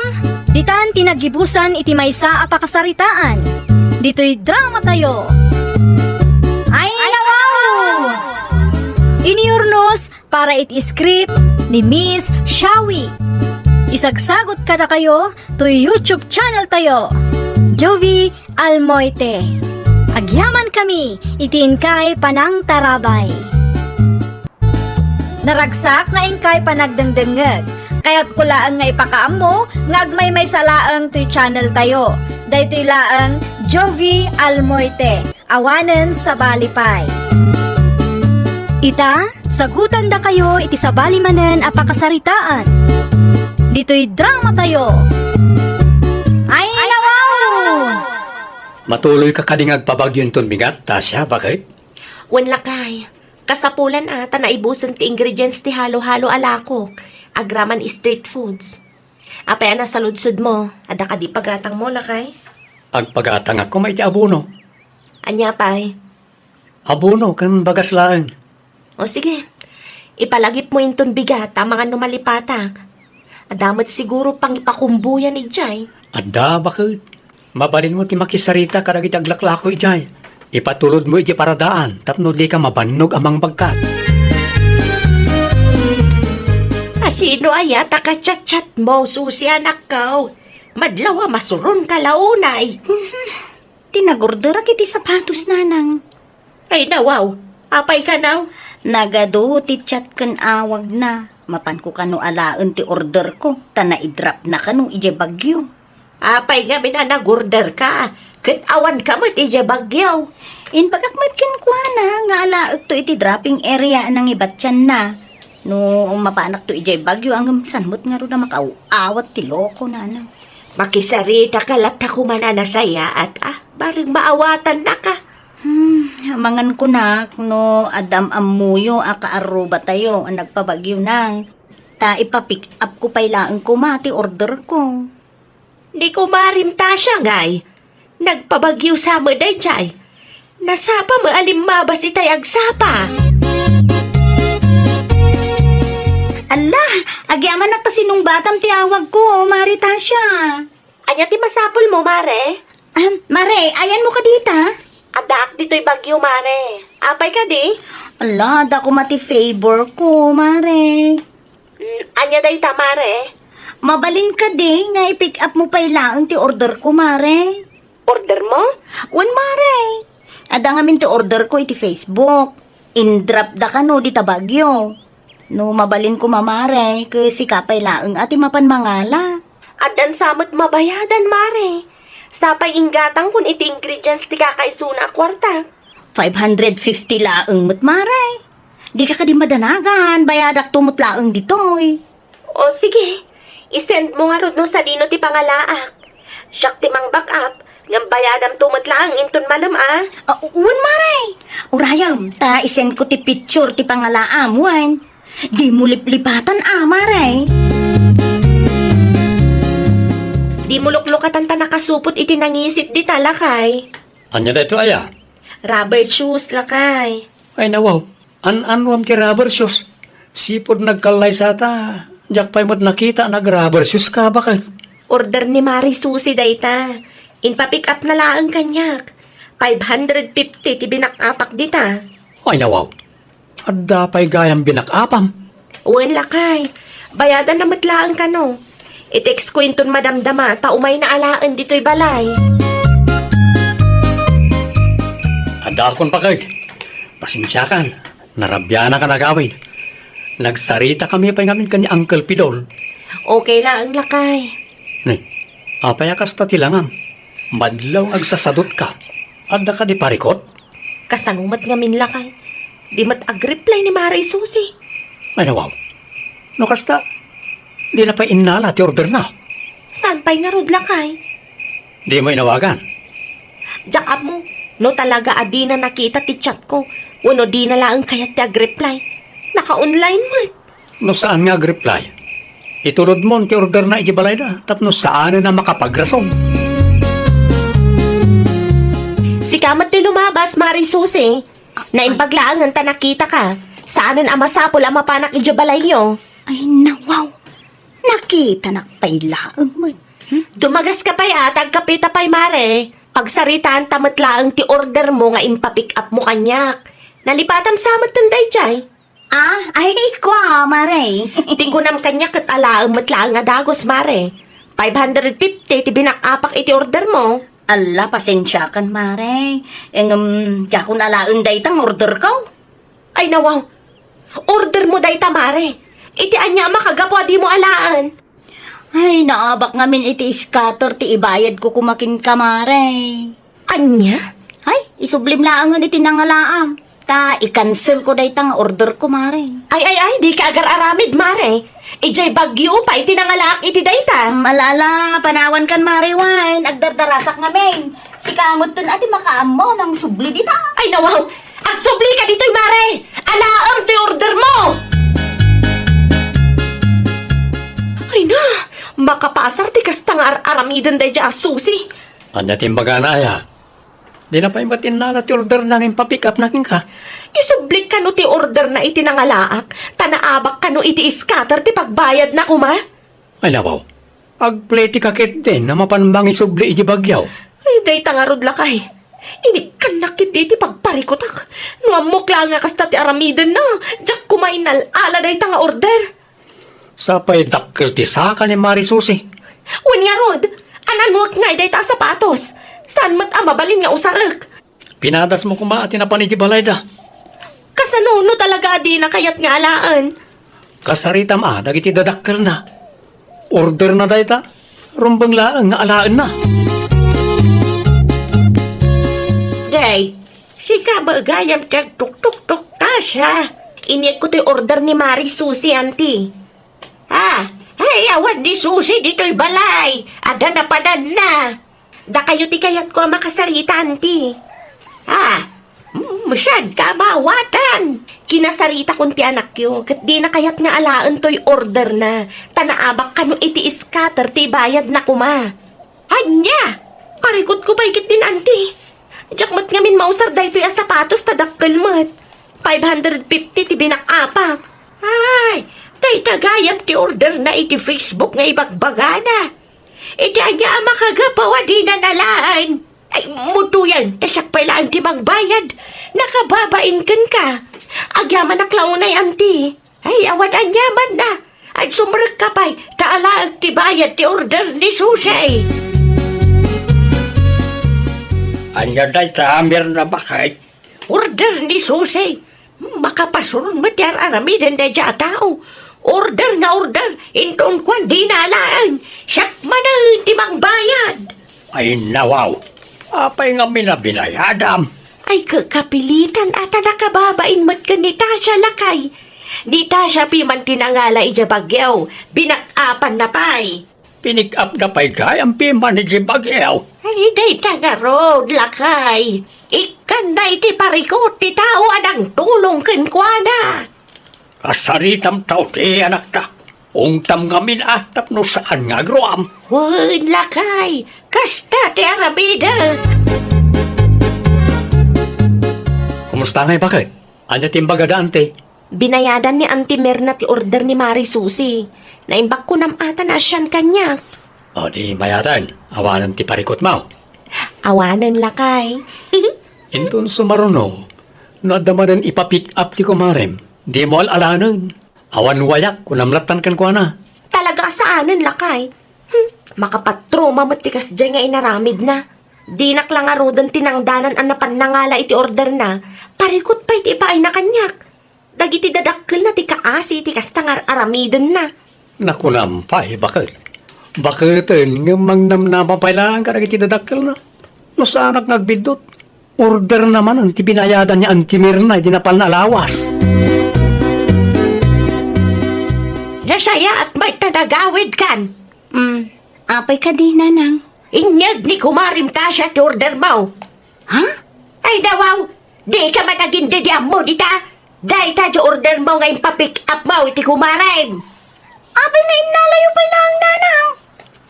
ditan ti naggibusan iti maysa a pakasaritaan. Ditoy dramatayo. Ay, nawaw! Iniurnos para iti script ni Miss Shawi. Isagsagot kadakayo toy YouTube channel tayo, Jovie Almoite. Agyaman kami iti inkay panangtarabay. Naragsak nga inkay panagdengdengngeg. Kayatko laeng nga ipakaammo nga agmaymaysa laeng toy channel tayo. Daytoy laeng Jovie Almoite. Awanen sabali pay. Ita, sagutandakayo iti sabali manen a pakasaritaan. Ditoy dramatayo. Ay, nawaw! Matuloyka kadi nga agpabagyo inton bigat, Tasha, baket? Wen, lakay. Kasapulan a ta naibusen ti ingredients ti halo-halo a lakok, agraman street foods. Apay a nasaludsodmo, adda kadi pagatangmo, lakay? Agpagatangak koma iti abono. Ania pay? Abono ken bagas laeng. O sige, ipalagipmo inton bigat amangan no malipatak. Adda met siguro pangipakumboyan idiay. Adda, baket. Mabalinmo ti makisarita kadagiti aglaklako idiay. Ipatulodmo idiay paradaan tapno dika mabannog a mangbagkat. Asino aya ta kachatchatmo, Susi, anakko? Madlaw a masuronka la unay. Ti nagorderak iti sapatos, nanang. Ay, nawaw. Apay kano? Nagadu ti chat ken awagna. Mapanko kano alaen ti orderko, ta naidropna kano idiay Baguio. Apay ngamin a nagorderka, ket awanka met idiay Baguio? Imbagak met kenkuana nga alaekto iti dropping area a nangibatianna. No mapanakto idiay Baguio, ngem saan met ngarud a makaaw-awat ti loko, nanang. Makisarita ka latta koma a nasayaat, a, bareng maawatannaka. Hmm, amangan kunak no adda am-ammoyo a kaarrubatayo a nagpa-Baguio, nang. Ta ipa-pick up ko pay laeng koma ti order ko. Ni kumarim Tasha ngay, nagpa-Baguio sa met daydiay. Nasapa met a limmabas itay agsapa. Alla, agyamanak ta sinungbatam ti awagko, Mari Tasha. Ania ti masapulmo, Mare? Ah, Mare, ayanmo kadi ta? Addaak ditoy Baguio, Mare. Apay kadi? Ala, adda koma ti favor ko, Mare. Mm, ania dayta, Mare? Mabalin kadi nga i-pick up mo pay laeng ti order ko, Mare? Order mo? Wen, Mare. Adda ngamin ti order ko iti Facebook. In-drop da kano dita Baguio. No mabalin koma, Mare, ket sika pay laeng a ti mapan mangala. Addan sa met mabayadan, Mare. Sapay inggatangkon iti ingredients ti kakaisuna a kuarta. Five hundred fifty laeng met, Mare. Dika kadi madanagan, bayadakto met laeng ditoy. O sige, i-send mo ngarud no sadino ti pangalaak. Siak ti mang-back up, ngem bayadamto met laeng inton malem a. Ah, u-, wen, Mare. Urayem, ta i-send ko ti picture ti pangalaam, wen. Dimo liplipatan a, Mare. Dimo luklukatan ta nakasupot iti nangisit dita, lakay. Ania daytoy aya? Rubber shoes, lakay. Ay, nawaw. An-anuam ti rubber shoes? Sipud nagkallaysa ta, diak pay met nakita nag-rubber shoes ka, baket. Order ni Mari Susi dayta. Impapick up na laeng kaniak. Five hundred fifty ti binak-apak dita. Ay, nawaw. Adda pay gayam binak-apam? Wen, lakay. Bayadan na met laeng kano. I-text ko inton madamdama ta umayna alaen ditoy balay. Adakon, baket. Pasensiakan. Narabianakan agawid. Nagsaritakami pay ngamin ken ni Uncle Pidol. Okay laeng, lakay. Ne, apay a kasta ti langam? Madlaw nga agsasadutka. Adda kadi parikut? Kasano met ngamin, lakay? Di met agreply ni Mari Susi. Ay, nawaw. No kasta, dina pay innala ti orderna? Saan pay ngarud, lakay? Dimo inawagan? Diak ammo, no talaga a dina nakita ti chat ko, wenno dina laeng kayat ti agreply. Naka-online met. No saan nga agreply, itulodmon ti orderna iti balayda tapno saanen a makapagrason. Sika met ti lumabas, Mari Susi. Naimbag laengen ta nakitaka. Saanen a masapul a mapanak idiay balayyo. Ay, nawaw. Nakitanak pay laeng met. Hmm? Dumagaska pay a, ta agkapeta pay, Mare. Pagsaritaanta met laeng ti order mo nga impapick up mo kaniak. Nalipatam sa met daydiay. Ah, ay, kua, Mare. Ti kunam kaniak ket alaem met laeng a dagus, Mare. Five hundred fifty ti binak-apak iti order mo. Alla, pasensiakan, Mare. Ngem, diakon alaen dayta nga orderko. Ay, nawaw. Order mo dayta, Mare. Iti ania a makagapu a dimo alaen? Ay, naabak ngamin iti scatter ti ibayadko koma kenka, Mare. Ania? Ay, isublim laengen iti nangalaam. Ta i-cancel ko dayta nga order ko, Mare. Ay, ay, ay, dika agar-aramid, Mare. Idiay Baguio pay ti nangalaak iti dayta. Mm, ala, ala, panawankan, Mare, wen. Agdardarasak ngamin. Sika metten a ti makaammo a mangsubli dita. Ay, nawaw. Agsublika ditoy, Mare! Alaem ti order mo! Ay na, makapasar ti kasta nga ar-aramiden daydiay a Susi. Ania ti imbagana, aya? Dina pay met innala ti orderna nga impapick up na kenka. Isublik kano ti orderna iti nangalaak, ta naabak kano iti scatter ti pagbayadna koma? Ay, nawaw. Agpletika ketdin a mapan mangisubli iti Baguio. Ay, dayta ngarud, lakay. Inikkannak ketdi ti pagparikutak. No ammok laeng a kasta ti aramidenna, diak koma inal-ala dayta nga order. Sapay dakkel ti saka ni Mari Susi. Wen ngarud, an-anuek ngay dayta a sapatos? Saan met a mabalin nga usarek? Pinadasmo koma ti napan iti balayda. Kasano no talaga a dina kayat nga alaen? Kasaritam a dagiti dadakkelna. Orderna dayta, rumbeng laeng nga alaenna. Day, sika met gayam ti agtuktuktok, Tasha. Iniyegko ti order ni Mari Susi, anti. Ah, ay, awan ni Susi ditoy balay. Adda napananna. Dakayo ti kayatko a makasarita, anti. Ah, mm, saan ka maawatan? Kinasaritakon ti anakyo, ket dina kayat nga alaen toy orderna, ta naabak kano iti scatter ti ibayadna koma. Ania? Parikutko pay ketdin, anti. Diak met ngamin mausar daytoy a sapatos ta dakkel met. Five hundred fifty ti binak-apak. Ay, dayta gayam ti orderna iti Facebook nga ibagbagana. Iti ania a makagapu a dina alaen? Ay, mutuyan, ta siak pay laeng ti mangbayad. Nakababain kenka. Agyamanak la unay, anti. Ay, awan aniamanna. Ay, sumrekka pay, ta alaek ti bayad ti order ni Susi. Ania dayta a Mirna, baket? Order ni Susi. Makapasur met ti ar-aramiden daydiay a tao. Order nga order, inton kuan dina laeng, siak manen ti mangbayad. Ay, nawaw. Apay ngamin a binayadam? Ay, kakapilitan a ta nakababain met ken ni Tasha, lakay. Ni Tasha piman ti nangala idiay Baguio, binak-apanna pay. Pinik-apna pay gayam piman idiay Baguio. Ay, dayta ngarud, lakay. Ikkanna iti parikut ti tao a nangtulong kenkuana. Kasaritam tao ti anakta. Ungtam ngamin a tapno saan nga agruam. Wen, lakay, kasta ti aramidek. Kumusta ngay, baket? Ania ti imbaga da, Auntie? Binayadan ni Auntie Mirna ti order ni Mari Susi. Naimbag kunam ata a sian kaniak. O, di mayaten. Awanen ti parikutmo. Awanen, lakay. Inton sumaruno, no adda manen ipa-pick up ti kumarem, dimo al-alanen. Awan wayak, kunam lattan kenkuana. Talaga a saanen, lakay. Hmm, makapatroma met ti kasdiay nga inaramidna. Dinak la ngaruden tinangdanan a napan nangala iti orderna. Parikut pay ti ipaayna kaniak. Dagiti dadakkelna ti kaasi iti kasta nga ar-aramidenna. Nakunam pay, baket. Baketen ngem mangnamnama pay laeng kadagiti dadakkelna. No saanak nga agbiddut, orderna manen ti binayadan ni Auntie Mirna idi napanna a lawas. Nasayaat met ta nagawidkan. Hmm, apay kadi, Nanang? Inyeg ni kumarem Tasha ti ordermo. Ha? Ay, nawaw! Dika man agindediammo dita! Dayta ti ordermo nga impapick up mo iti kumarem! Apay nga innalayo pay laeng, Nanang?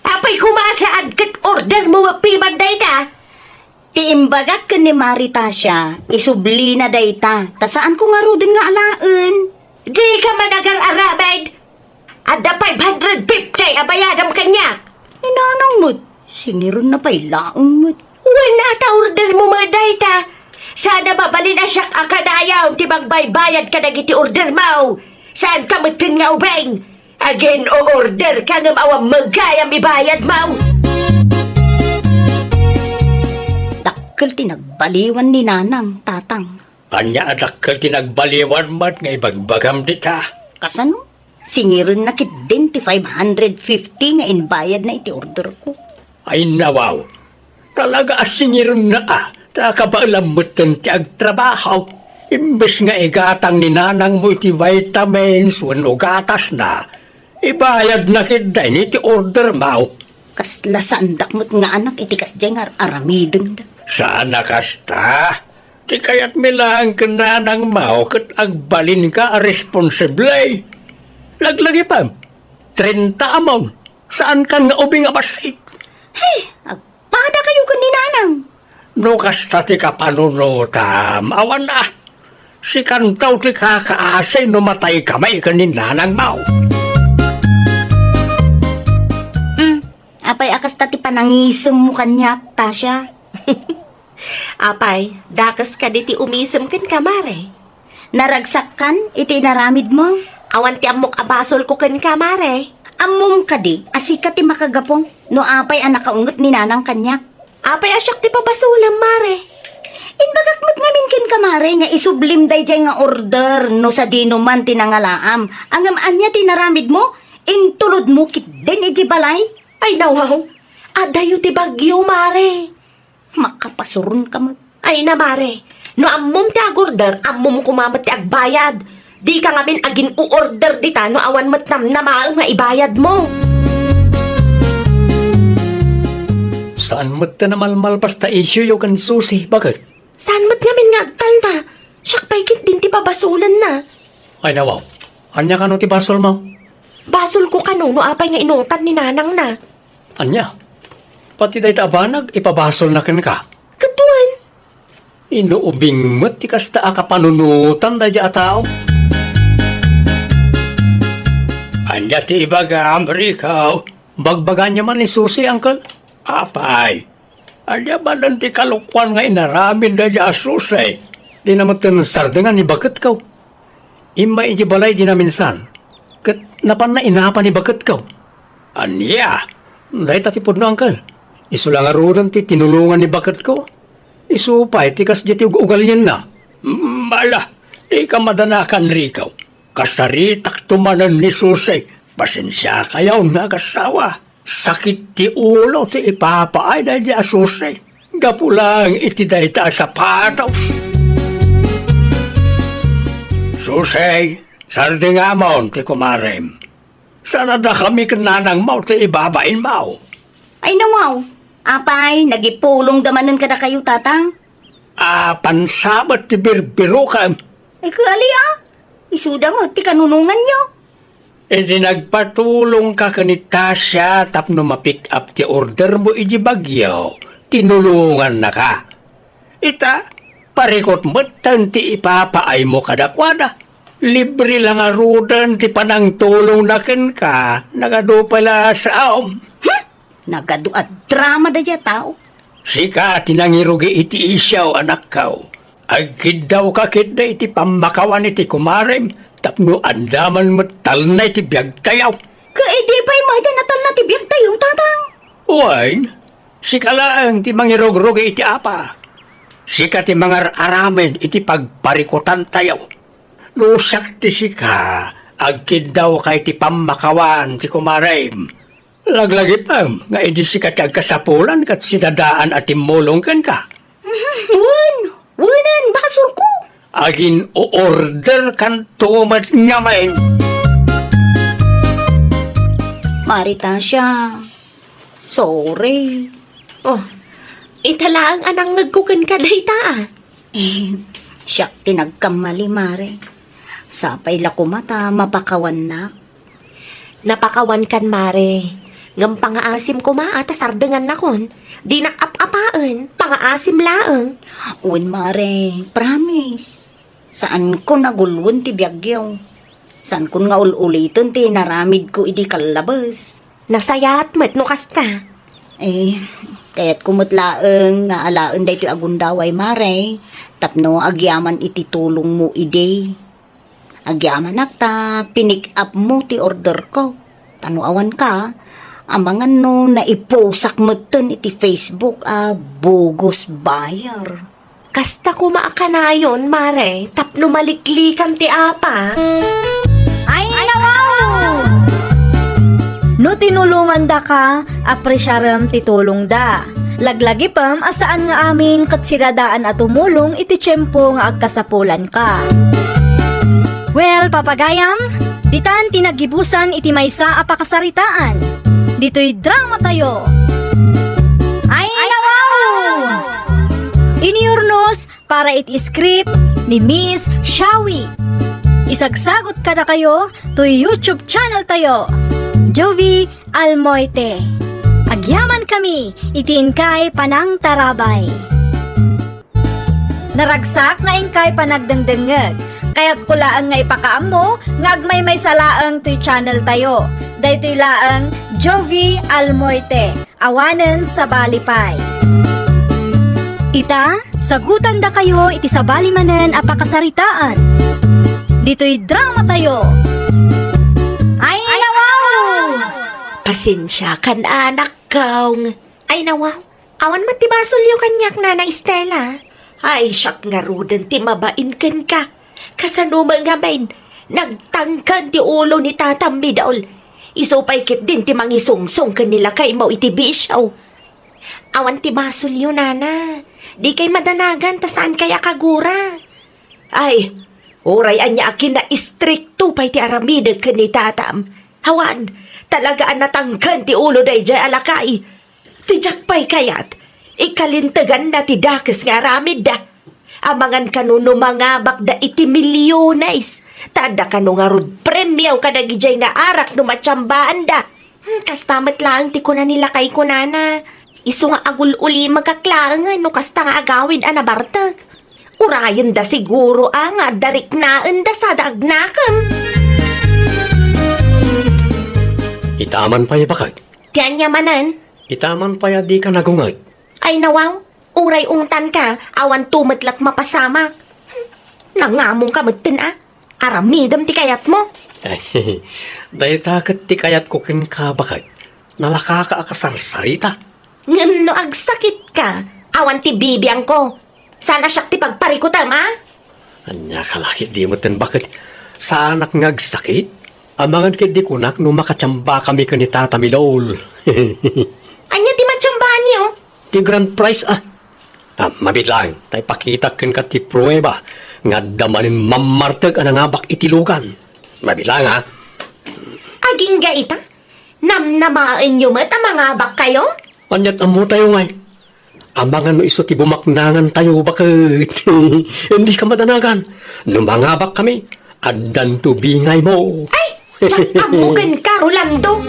Apay koma a saan ket ordermo piman dayta? Ti imbagak ken ni Mari Tasha, isublina dayta, ta saanko ngaruden nga alaen. Dika man agar-aramid! Adda five hundred fifty a bayadam kaniak. Ni Nanang met, singirenna pay laeng met. Wen, ata ordermo met dayta. Saan a mabalin a siak a kanayon ti mangbaybayad kadagiti ordermo. Saanka metten nga ubing. Agin-o-orderka ngem awan met gayam ibayadmo. Dakkel ti nagbaliwan ni Nanang, Tatang. Ania a dakkel ti nagbaliwan met nga ibagbagam dita? Kasano? Singirenna ketdin ti five hundred fifty nga imbayadna iti orderko. Ay, nawaw. Talaga a singirenna a, ta kabaelam metten ti agtrabaho. Imbes nga igatang ni nanangmo iti vitamins wenno gatasna, ibayadna ketdin iti ordermo. Kasla saandak met nga anak iti kasdiay nga ar-aramidenda. Saan a kasta? Ti kayatmi laeng ken nanangmo ket agbalinka a responsable. Laglagipem, trenta amon, saankan nga ubing a bassit. Hey, agpadakayo ken ni Nanang. No kasta ti kapanunotam, awan a. Sikanto ti kakaasi no matayka met ken ni nanangmo. Hmm, apay a kasta ti panangisemmo kaniak, Tasha? Apay, dakes kadi ti umisem kenka, Mare? Naragsakkan iti inaramidmo? Awan ti ammok a basolko kenka, Mare. Ammom kadi a sika ti makagapu no apay a nakaunget ni Nanang kaniak? Apay a siak ti pabasolem, Mare? Imbagak met ngamin kenka, Mare, nga isublim daydiay nga order no sadino man ti nangalaam. Ngem ania ti inaramidmo? Intulodmo ketdin idiay balay? Ay, nawaw. Adayo ti bagyo, Mare. Makapasuronka met. Ay na, Mare. No ammom ti agorder, ammom koma met ti agbayad. Dika ngamin agin-o-order dita no awan met namnamaem nga ibayadmo. Saan met ti namalmalpas ta isioyo ken Susi, baket? Saan met ngamin nga agtalna? Siak pay ketdin ti pabasolenna. Ay, nawaw. Ania kano ti basolmo? Basolko kano no apay nga inungtan ni nanangna. Ania? Pati dayta a banag, ipabasolna kenka? Ket wen. Inuubing met ti kasta a kapanunotan daydiay a tao. Ania ti ibagam, Rico? Bagbagaanyo man ni Susi, Uncle? Apay, ania manen ti kalokuan nga inaramid daydiay a Susi? Dina metten sardengan ni baketko. Immay idiay balay dina minsan, ket napanna inapa ni baketko. Ania? Dayta ti pudno, Uncle. Isu la ngaruden ti tinulongan ni baketko. Isu pay ti kasdiay ti ug-ugalianna. Mala, dika madanakan, Rico. Kasaritakto manen ni Susi. Pasensiakayon nga agassawa. Sakit ti ulo ti ipapaay daydi a Susi. Gapu laeng iti dayta a sapatos. Susi, sardengamon ti kumarem. Saan a dakami ken nanangmo ti ibabainmo. Ay, nawaw. Apay, nagipulongda manen kadakayo, Tatang? Apansa met ti birbirokem. Ay, kaali, a. Isuda met ti kanunonganyo. Idi nagpatulongka ken ni Tasia tapno ma-pick up ti ordermo idi bagyo, tinulongannaka. Ita, parikut metten ti ipapaaymo kadakuada. Libre la ngaruden ti panangtulongna kenka, nagadu pay la saom. Hmm? Nagadu a drama daydiay a tao. Sika ti nangirugi iti isyu, anakko. Agkiddawka ketdi iti pammakawan iti kumarem tapno andaman met talna iti biagtayo. Ket idi pay met a natalna ti biagtayo, Tatang? Wen, sika laeng ti mangirugrugi iti apa. Sika ti mangar-aramid iti pagparikutantayo. No siak ti sika, agkiddawka iti pammakawan ti kumarem. Laglagipem nga idi sika ti agkasapulan ket sidadaan a timmulong kenka. Wen, wenen, basolko. Agin-o-orderkanto met ngamin. Mari Tasia, sorry. Oh, ita laeng a nangngegko kenka dayta, a. Eh, siak ti nagkammali, Mare. Sapay la koma ta mapakawannak. Napakawankan, Mare. Ngem pangaasim koma a ta sardengannakon. Dinak ap-apaen, pangaasim laeng. Wen, Mare, promise. Saankon a gulwen ti biagyo. Saankon nga ul-uliten ti naramidko idi kallabes. Nasayaat met no kasta. Eh, kayatko met laeng nga alaen daytoy a gundaway, Mare, tapno agyaman iti tulongmo idi. Agyamanak ta pinick up mo ti order ko. Ta no awanka, amangan no naiposak metten iti Facebook a bogus buyer. Kasta koma a kanayon, Mare, tapno maliklikan ti apa. Ay, nawaw! No tinulongandaka, apresiarem ti tulongda. Laglagipem a saan nga amin ket sidadaan a tumulong iti tiempo nga agkasapulanka. Well, papagayam, ditan ti naggibusan iti maysa a pakasaritaan. Ditoy dramatayo. Ay, nawaw! Iniurnos para iti script ni Miss Shawi. Isagsagot kadakayo toy YouTube channel tayo, Jovie Almoite. Agyaman kami iti inkay panangtarabay. Naragsak nga inkay panagdengdengngeg. Kayatko laeng nga ipakaammo nga agmaymaysa laeng toy channel tayo. Daytoy laeng Jovie Almoite. Awanen sabali pay. Ita, sagutandakayo iti sabali manen a pakasaritaan. Ditoy dramatayo. Ay, nawaw! Pasensiakan, anakko. Ay, nawaw. Awan met ti basolyo kaniak, Nana Estela. Ay, siak ngaruden ti mabain kenka. Kasano met ngamin, nagtangken ti ulo ni Tatam Midaul. Isu pay ketdin ti mangisungsong ken ni lakaymo iti bisio. Awan ti basolyo, Nana. Dikay madanagan ta saankay a kagura. Ay, uray ania a kinaistrikto pay ti aramidek ken ni Tatam. Awan, talaga a natangken ti ulo daydiay a lakay. Ti diak pay kayat, ikalinteganna ti dakes nga aramidda. Amangan kano no mangabakda iti milyones, ta adda kano ngarud premio kadagidiay nga arak no matiambaanda. Hmm, kasta met laeng ti kuna ni lakayko, Nana. Isu nga agul-ulimegak laeng no kasta nga agawid a nabartek. Urayenda siguro a nga adda riknaenda sada agnakem. Itaman pay, baket. Ti ania manen? Itaman pay a dika nagunget. Ay, nawaw, uray ungtanka, awan to met la't mapasamak. Nangamongka metten a. Aramidem ti kayatmo. Ay, dayta ket ti kayatko kenka, baket. Nalakaka a kasarsarita. Ngem no agsakitka, awan ti bibiangko. Saan a siak ti pagparikutem, a? Ania ka la ketdi metten, baket? Saanak nga agsakit? Amangan ketdi kunak no makatiambakami ken ni Tata Midol. Ania ti matiambaanyo? Ti grand prize, a. A, mabiit laeng, ta ipakitak kenka ti prueba nga adda manen mammartek a nangabak iti lugan. Mabiit laeng, a. Agingga ita? Namnamaenyo met a mangabakkayo? Ania't ammotayo ngay? Amangan no isu ti bumaknangantayo, baket. Dika madanagan. No mangabakkami, addanto bingaymo. Ay! Diak ammo kenka, Rolando!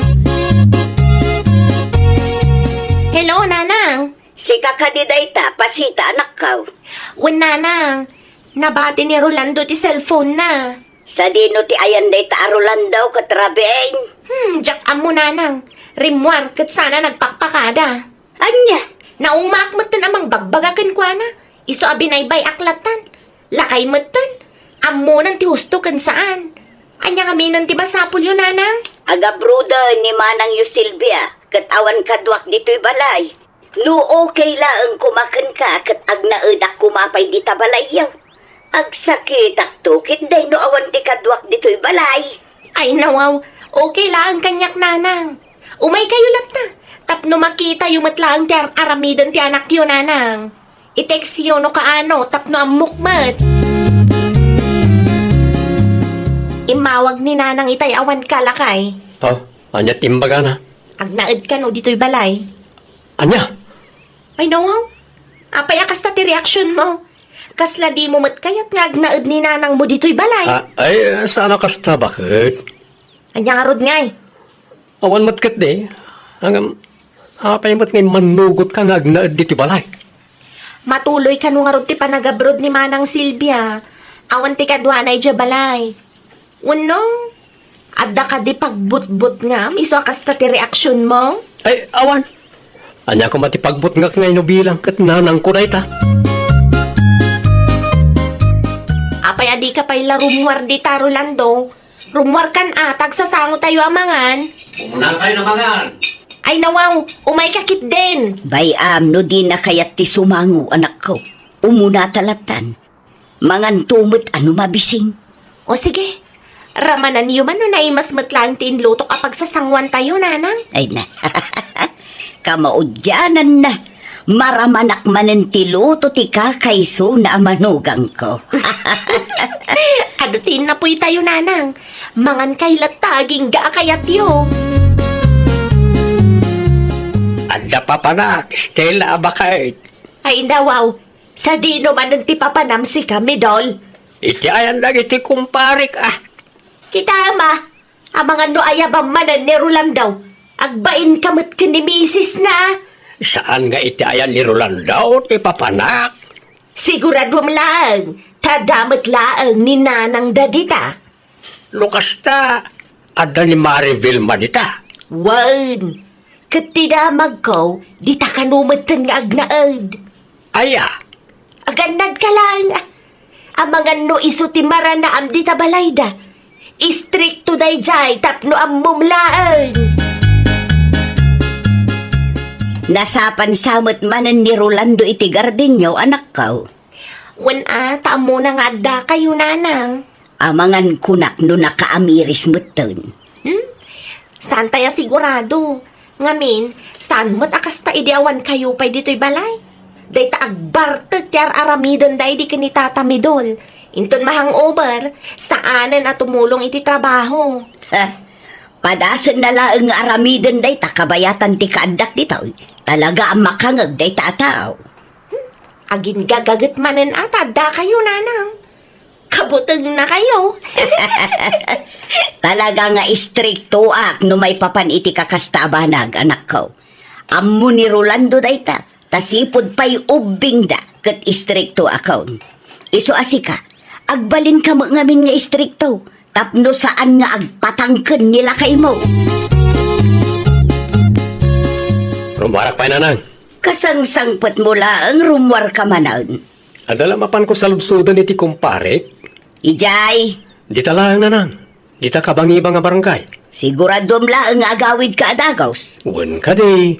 Hello, Nanang. Sika kadi dayta, Pasita, anakko? Wen, Nanang. Nabati ni Rolando ti cellphone-na. Sadino ti ayan dayta a Rolando ket Rabiin? Hmm, diak ammo, Nanang. Rimmuar ket sana nagpakpakada. Ania? Naumaak metten a mangbagbaga kenkuana. Isu a binaybay-ak lattan. Lakay metten. Ammonan ti husto ken saan. Ania ngamin ti masapulyo, Nanang? Agabroden ni manangyo Silvia ket awan kaduak ditoy balay. No okay laeng koma kenka ket agnaedak koma pay dita balayyo. Agsakitakto ketdi no awan ti kaduak ditoy balay. Ay, nawaw, okay laeng kaniak, Nanang. Umaykayo latta, tapno makitayo met laeng ti ar-aramiden ti anakyo, Nanang. I-textyo no kaano tapno ammok met. Immawag ni Nanang itay awan ka, lakay. Ha? Ania ti imbagana? Agnaed kano ditoy balay? Ania? Ay, nawaw. Apay a kasta ti reaksionmo? Kasla dimo met kayat nga agnaed ni nanangmo ditoy balay? Ah, ay, saan a kasta, baket? Ania ngarud ngay? Awan met ketdi. Ngem, apay met nga immannugotka nga agnaed ditoy balay? Matuloy kano ngarud ti panagabroad ni Manang Silvia. Awan ti kaduana idiay balay. Wenno, adda kadi pagbutbutngam isu a kasta ti reaksionmo? Ay, awan. Ania koma ti pagbutngak nga inubilang ket nanangko dayta? Apay a dika pay la rummuar dita, Rolando? Rummuarkan a, ta agsasangotayo a mangan. Umunakayon a mangan. Ay, nawaw, umayka ketdin. Bay-am no dina kayat ti sumango, anakko. Umunata lattan. Manganto met a no mabising. O sige, ramananyo man no naimas met laeng ti inlutok a pagsasangoantayo, nanang. Ay na. Kamaudiananna, maramanak manen ti luto ti kakaisuna a manugangko. Adu ti innapoytayo, nanang? Mangankay latta agingga a kayatyo. Adda papanak, Stella a baket. Ay, nawaw. Sadino manen ti papanam sika, Midol? Iti ayan dagiti kumparek, a. Kitam a, amangan no ayabam manen ni Rolando. Agbainka met ken ni misisna. Saan nga iti ayan ni Rolando ti papanak? Siguraduam laeng, ta adda met laeng ni nanangda dita. No kasta, adda ni Maribel man ita? Wen, ket ti damagko, dita kano metten nga agnaed. Aya? Agannadka laeng, a. Amangan no isu ti maranaam dita balayda. Istrikto daydiay tapno ammom laeng. Nasapan sa met manen ni Rolando iti gardinyo, anakko. Wen a, ta ammona nga addakayo, nanang. Amangan kunak no nakaamiris metten. Hmm? Saantay a sigurado. Ngamin, saan met a kasta idi awankayo pay ditoy balay? Dayta agbartek ti ar-aramidenda idi ken ni Tata Midol. Inton mahangover, saanen a tumulong iti trabaho. Ha? Padasenna laeng nga aramiden dayta kabayatan ti kaaddak ditoy. Talaga a makangeg dayta a tao. Hmm? Agingga gaget manen a ta addakayo, nanang. Kabutengnakayo. Talaga nga istriktoak no maipapan iti kakasta a banag, anakko. Ammo ni Rolando dayta, ta sipud pay ubbingda ket istriktoakon. Isu a sika, agbalinka met ngamin nga istrikto, tapno saan nga agpatangken ni lakaymo. Rummuarak pay, nanang. Kasangsangpetmo laeng rummuarka manen. Adda la mapanko saludsoden iti kumparek? Idiay. Dita laeng, nanang. Dita kabangibang a barangay. Siguraduam laeng nga agawidka a dagus. Wen kadi,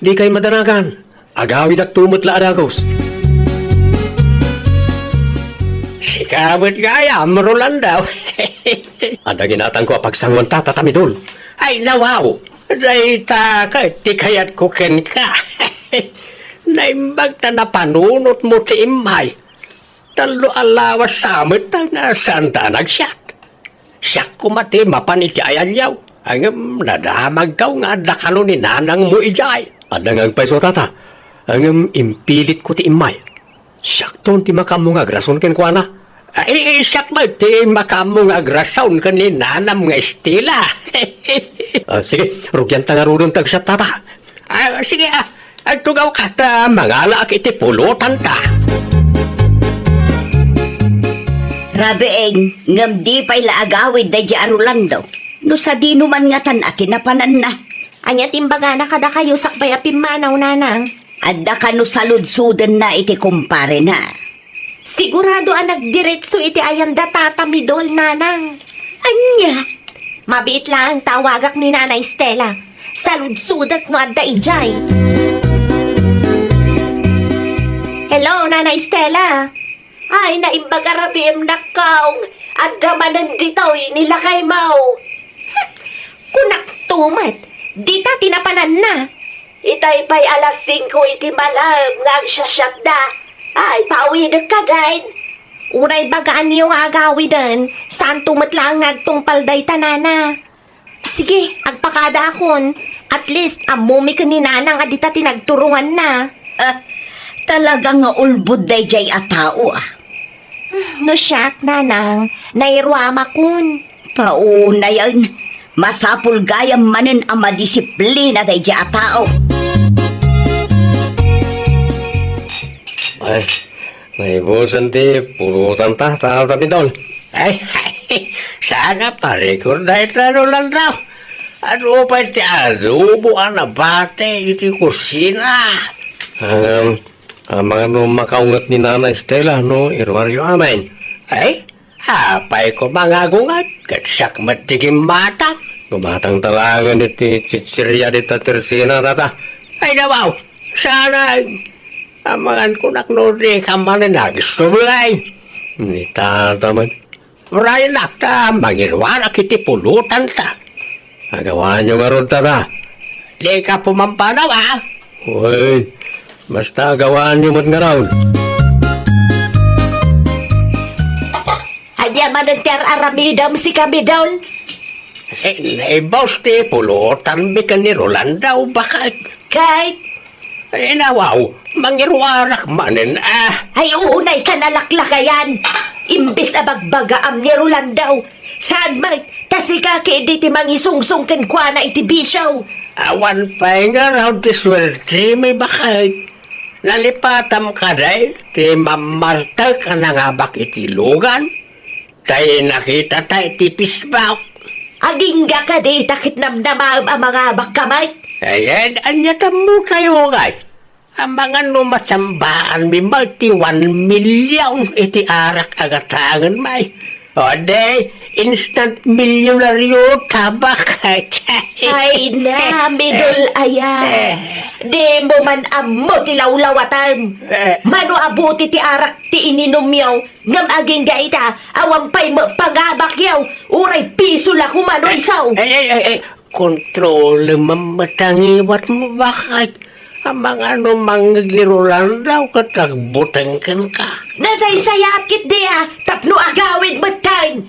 dikay madanagan. Agawidakto met la a dagus. Sika met gayam, Rolando. Adda ginatangko a pagsangoanta, Tata Midol. Ay, nawaw! Dayta ket ti kayatko kenka. Naimbag ta napanunotmo ti immay. Tallo a lawas sa met nga saanta a nagsiat. Siak koma ti mapan iti ayanyaw, ngem nadamagko nga adda kano ni nanangmo idiay. Adda nga agpayso, Tata, ngem impilitko ti immay. Siakton ti makaammo nga agrason kenkuana. Ay, siak met ti makaammo nga agrason ken ni nanam nga Estela. Ah, sige, rugianta ngaruden ti agsiat, Tata. Ah, sige, ah, agtugawka ta mangalaak iti pulotanta. Rabiin, ngem di pay la agawid daydi a Rolando. No sadino man ngatan a ti napananna. Ania ti imbagana kadakayo sakbay a pimmanaw, Nanang? Adda kano saludsodenna iti kumparena. Sigurado a nagdiretso iti ayanda, Tata Midol, Nanang. Ania? Mabiit laeng ta awagak ni Nanay Stella. Saludsodek no adda idiay. Hello, Nanay Stella. Ay, naimbag a rabiim, nakkaw. Adda manen ditoy ni lakaymo. Kunakto met, dita ti napananna. Itay pay alas singko iti malem nga agsiasiatda. Ay, paawidek kadin. Uray bagaanyo nga agawiden, saanto met laeng nga agtungpal dayta, Nana. Sige, agpakadaakon. At least, ammomi ken ni Nanang a dita ti nagturonganna. Ah, talaga nga ulbod daydiay a tao, ah. No siak, Nanang, nairuamakon. Paunayen, masapul gayam manen a madisiplina daydiay a tao. Ay, naibusen ti pulotanta, Tata Midol. Ay, ay, saan a parikor dayta, Rolando? Adu pay ti adobo a nabati iti kusina. Ngem, amangan no makaunget ni Nana Estela no iruaryo amin. Ay, apay koma nga agunget, ket siak met ti gimmatang. Gumatangta laengen iti chicheria dita Tersina, Tata. Ay, nawaw, saan a, amangan kunak no dika manen agsubli. Ni Tata met. Urayennak ta mangiruarak iti pulotanta. Agawaanyo ngarud, Tata. Dika pumampanaw, a? Uy, basta agawaanyo met ngarud. Ania manen ti ar-aramidem, sika, Midol? Eh, naibus ti pulotanmi ken ni Rolando, baket. Ket? Ay, nawaw, mangiruarak manen, a. Ay, unayka nalaklakayan. Imbes a bagbagaam ni Rolando, saan met, ta sika ketdi ti mangisungsong kenkuana iti bisio. Awan pay ngarud ti suertemi, baket. Nalipatam kadi ti mammartek a nangabak iti lugan. Tay nakitata iti Facebook. Agingga kadi ta ket namnamaem a mangabakka met? Ayan, ania tammo kayo, ngay? Amangan no masambaanmi met ti one million iti arak a gatangenmi. O, di, instant milyonaryo, tabak. Ay na, Midol aya. Eh. Dimo man ammo ti lawlawatem. Eh. Mano a buti ti arak ti ininumyo? Ngem agingga ita, awan pay met pangabakyo, uray piso la koma no isu. Ay, ay, ay, ay, kontrolem met a ngiwatmo, baket. Amangan no mangngeg ni Rolando ket agbuteng kenka. Nasaysayaat ketdi a tapno agawid metten.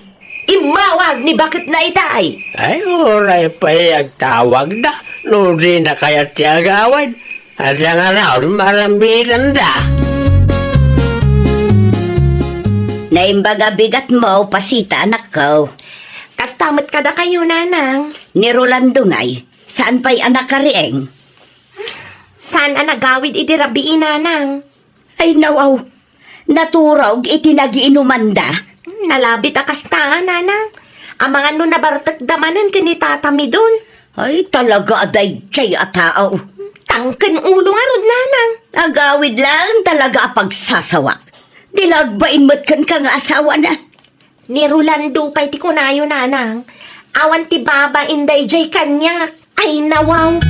Immawag ni baketna itay. Ay, uray pay agtawagda no dina kayat ti agawid. Adda ngarud, maramidanda. Naimbag a bigatmo, Pasita, anakko. Kasta met kadakayo, Nanang. Ni Rolando ngay, saan pay a nakariing? Saan a nagawid idi rabii, Nanang? Ay, nawaw. Naturog iti nagiinumanda. Nalabit a kasta, Nanang. Amangan no nabartekda manen ken ni Tata Midol. Ay, talaga a daydiay a tao. Tangken ulo ngarud, Nanang. Agawid laeng talaga a pagsasawak. Di la agbain met kenka nga asawana. Ni Rolando pay ti kunayo, Nanang. Awan ti babain daydiay kaniak. Ay, nawaw.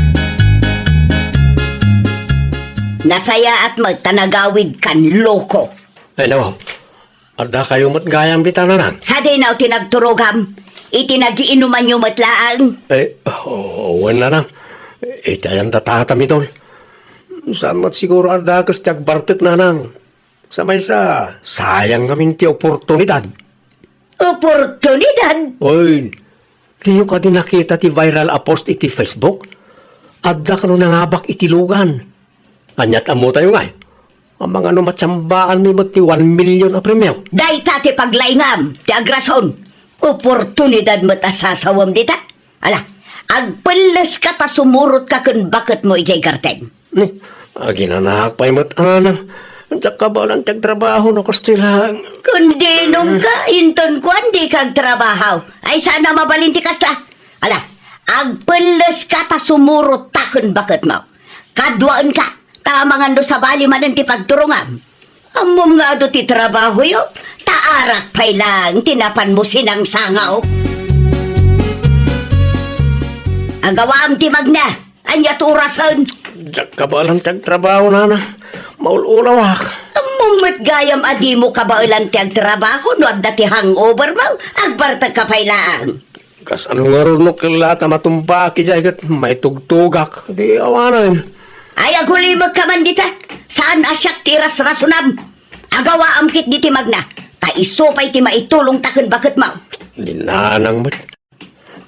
Nasayaat met ta nagawidkan, loko. Ay, nawaw. Addakayo met gayam dita, Nanang? Sadino ti nagturogam? Iti nagiinumanyo met laeng? Eh, o-, wen, Nanang. Iti ayan da tata, Mitol. Saan met siguro a dakes ti agbartek, Nanang. Sa maysa, sayang ngamin ti oportunidad. Oportunidad? Oy, diyo kadi nakita ti viral a post iti Facebook? Adda kano nangabak iti lugan. Ania't ammotayo ngay? Amangan no matsambaanmi met ti one million a premio. Dayta ti paglaingam, ti agrason. Oportunidad met a sasawem dita. Ala, agpelleska ta sumurotka ken baketmo idiay garden. Ni, aginanaak pay met, Nanang. Diak kabaelan ti agtrabaho no kastoy laeng. Kun dinongka, inton kuan dika agtrabaho. Ay, saan a mabalin ti kasta. Ala, agpelleska ta sumurotka ken baketmo. Kaduaenka, ta amangan no sabali manen ti pagturongam. Ammom nga adu ti trabahoyo, ta arak pay laeng ti napanmo sinangsangaw. Agawaam ti magna, ania ti orasen? Diak kabaelan ti agtrabaho, Nana. Maul-ulawak. Ammom met gayam a dimo kabaelan ti agtrabaho no adda ti hangover mo, agbartekka pay laeng. Kasano ngarud no kella ta matumbaak idiay ket maitugtugak? Di awanen. Ay, agulimekka man dita. Saan a siak ti irasrasonam. Agawaam ketdi ti magna. Ta isu pay ti maitulongta ken baketmo. Ni Nanang met.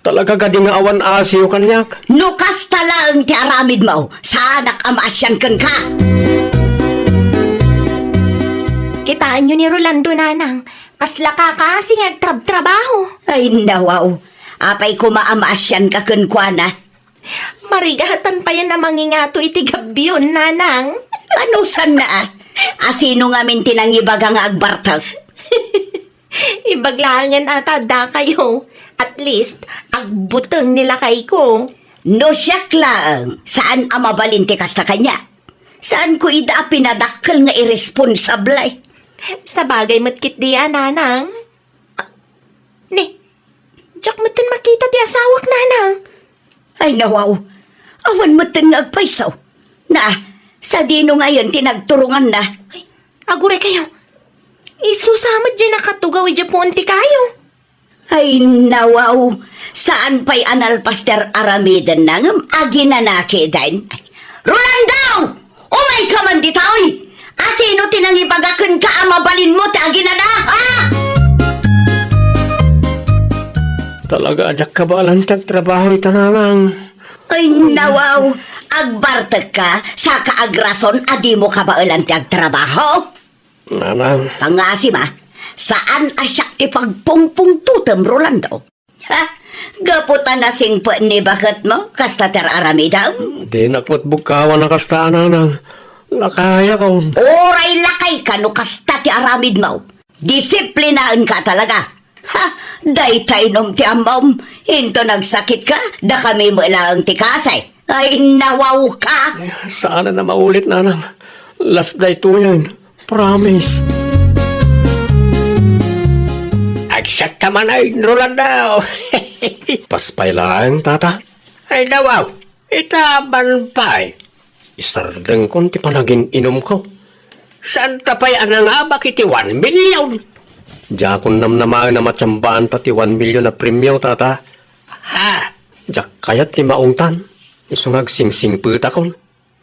Talaga kadi nga awan asiyo kaniak? No kasta laeng ti aramidmo, saanak a maasian kenka. Kitaenyo ni Rolando, Nanang. Kasla kakaasi nga agtrabtrabaho. Ay, nawaw. Apay koma a maasianka kenkuana? Marigatan payen a mangingato iti gabbion, Nanang. Ano sanna, a? Asino ngamin ti nangibaga nga agbartek? Ibag laengen a ta dakayo. At least, agbuteng ni lakayko. No siak laeng, saan a mabalin ti kasta kaniak. Saanko ida a pinadakkel nga irresponsable. Sabagay met ketdi a, Nanang. Ah, ni, diak metten makita ti asawak, Nanang. Ay, nawaw. Awan metten nga agpayso. Na, sadino ngayen ti nagturonganna? Ay, aguraykayo. Isu sa met diay nakatugaw idiay puon ti kayo. Ay, nawaw. Saan pay a nalpas ti ar-aramidenna ngem aginanakiden. Rolando! Umayka man ditoy! Asino ti nangibaga kenka a mabalinmo ti aginana, ha? Talaga a diak kabaelan ti agtrabaho ita, Nanang. Ay, nawaw. Agbartekka, saka agrason a dimo kabaelan ti agtrabaho? Nanang. Pangngaasim a, saan a siak ti pagpungpungtotem, Rolando. Ha? Gapu ta nasingpet ni baketmo, kasta ti ar-aramidem? Dinak met bugkawan a kasta, Nanang. Lakayakon. Uray lakayka no kasta ti aramidmo. Disiplinaenka talaga. Ha? Dayta inum ti ammom. Inton agsakitka, dakami met laeng ti kaasi. Ay, nawawka! Saan a maulit, Nanang. Last daytoyen. Promise. Agsiakta man ay, Rolando. Paspay laeng, Tata. Ay, nawaw. Ita man pay. Isardengkon ti panagin-inumko. Saanta pay a nangabak iti one million? Diakon namnamaen a matsambaanta ti one million a premio, Tata. Ha? Diak kayat ti maungtan. Isu nga agsingsingpetakon.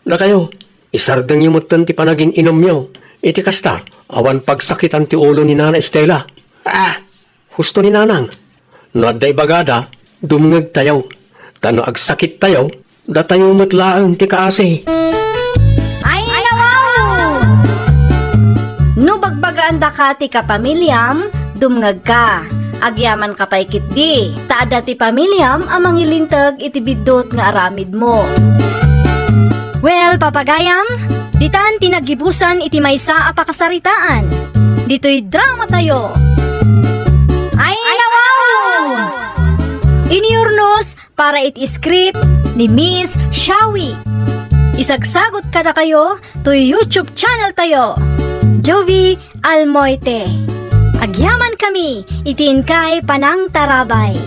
Dakayo, isardengyo metten ti panagin-inumyo. Iti kasta, awan pagsakitan ti ulo ni Nana Estela. Ah, husto ni Nanang. No adda ibagada, dumngegtayo. Ta no agsakittayo, datayo met laeng ti kaasi. Ay, nawaw! No bagbagaan daka ti kapamiliam, dumngegka. Agyamanka pay ketdi, ta adda ti pamiliam a mangilinteg iti biddut nga aramidmo. Well, papagayam, ditan ti naggibusan iti maysa a pakasaritaan. Ditoy dramatayo. Ay, nawaw! Iniurnos para iti script ni Miss Shawi. Isagsagot kadakayo toy YouTube channel tayo, Jovi Almoite. Agyamankami iti inkay panangtarabay.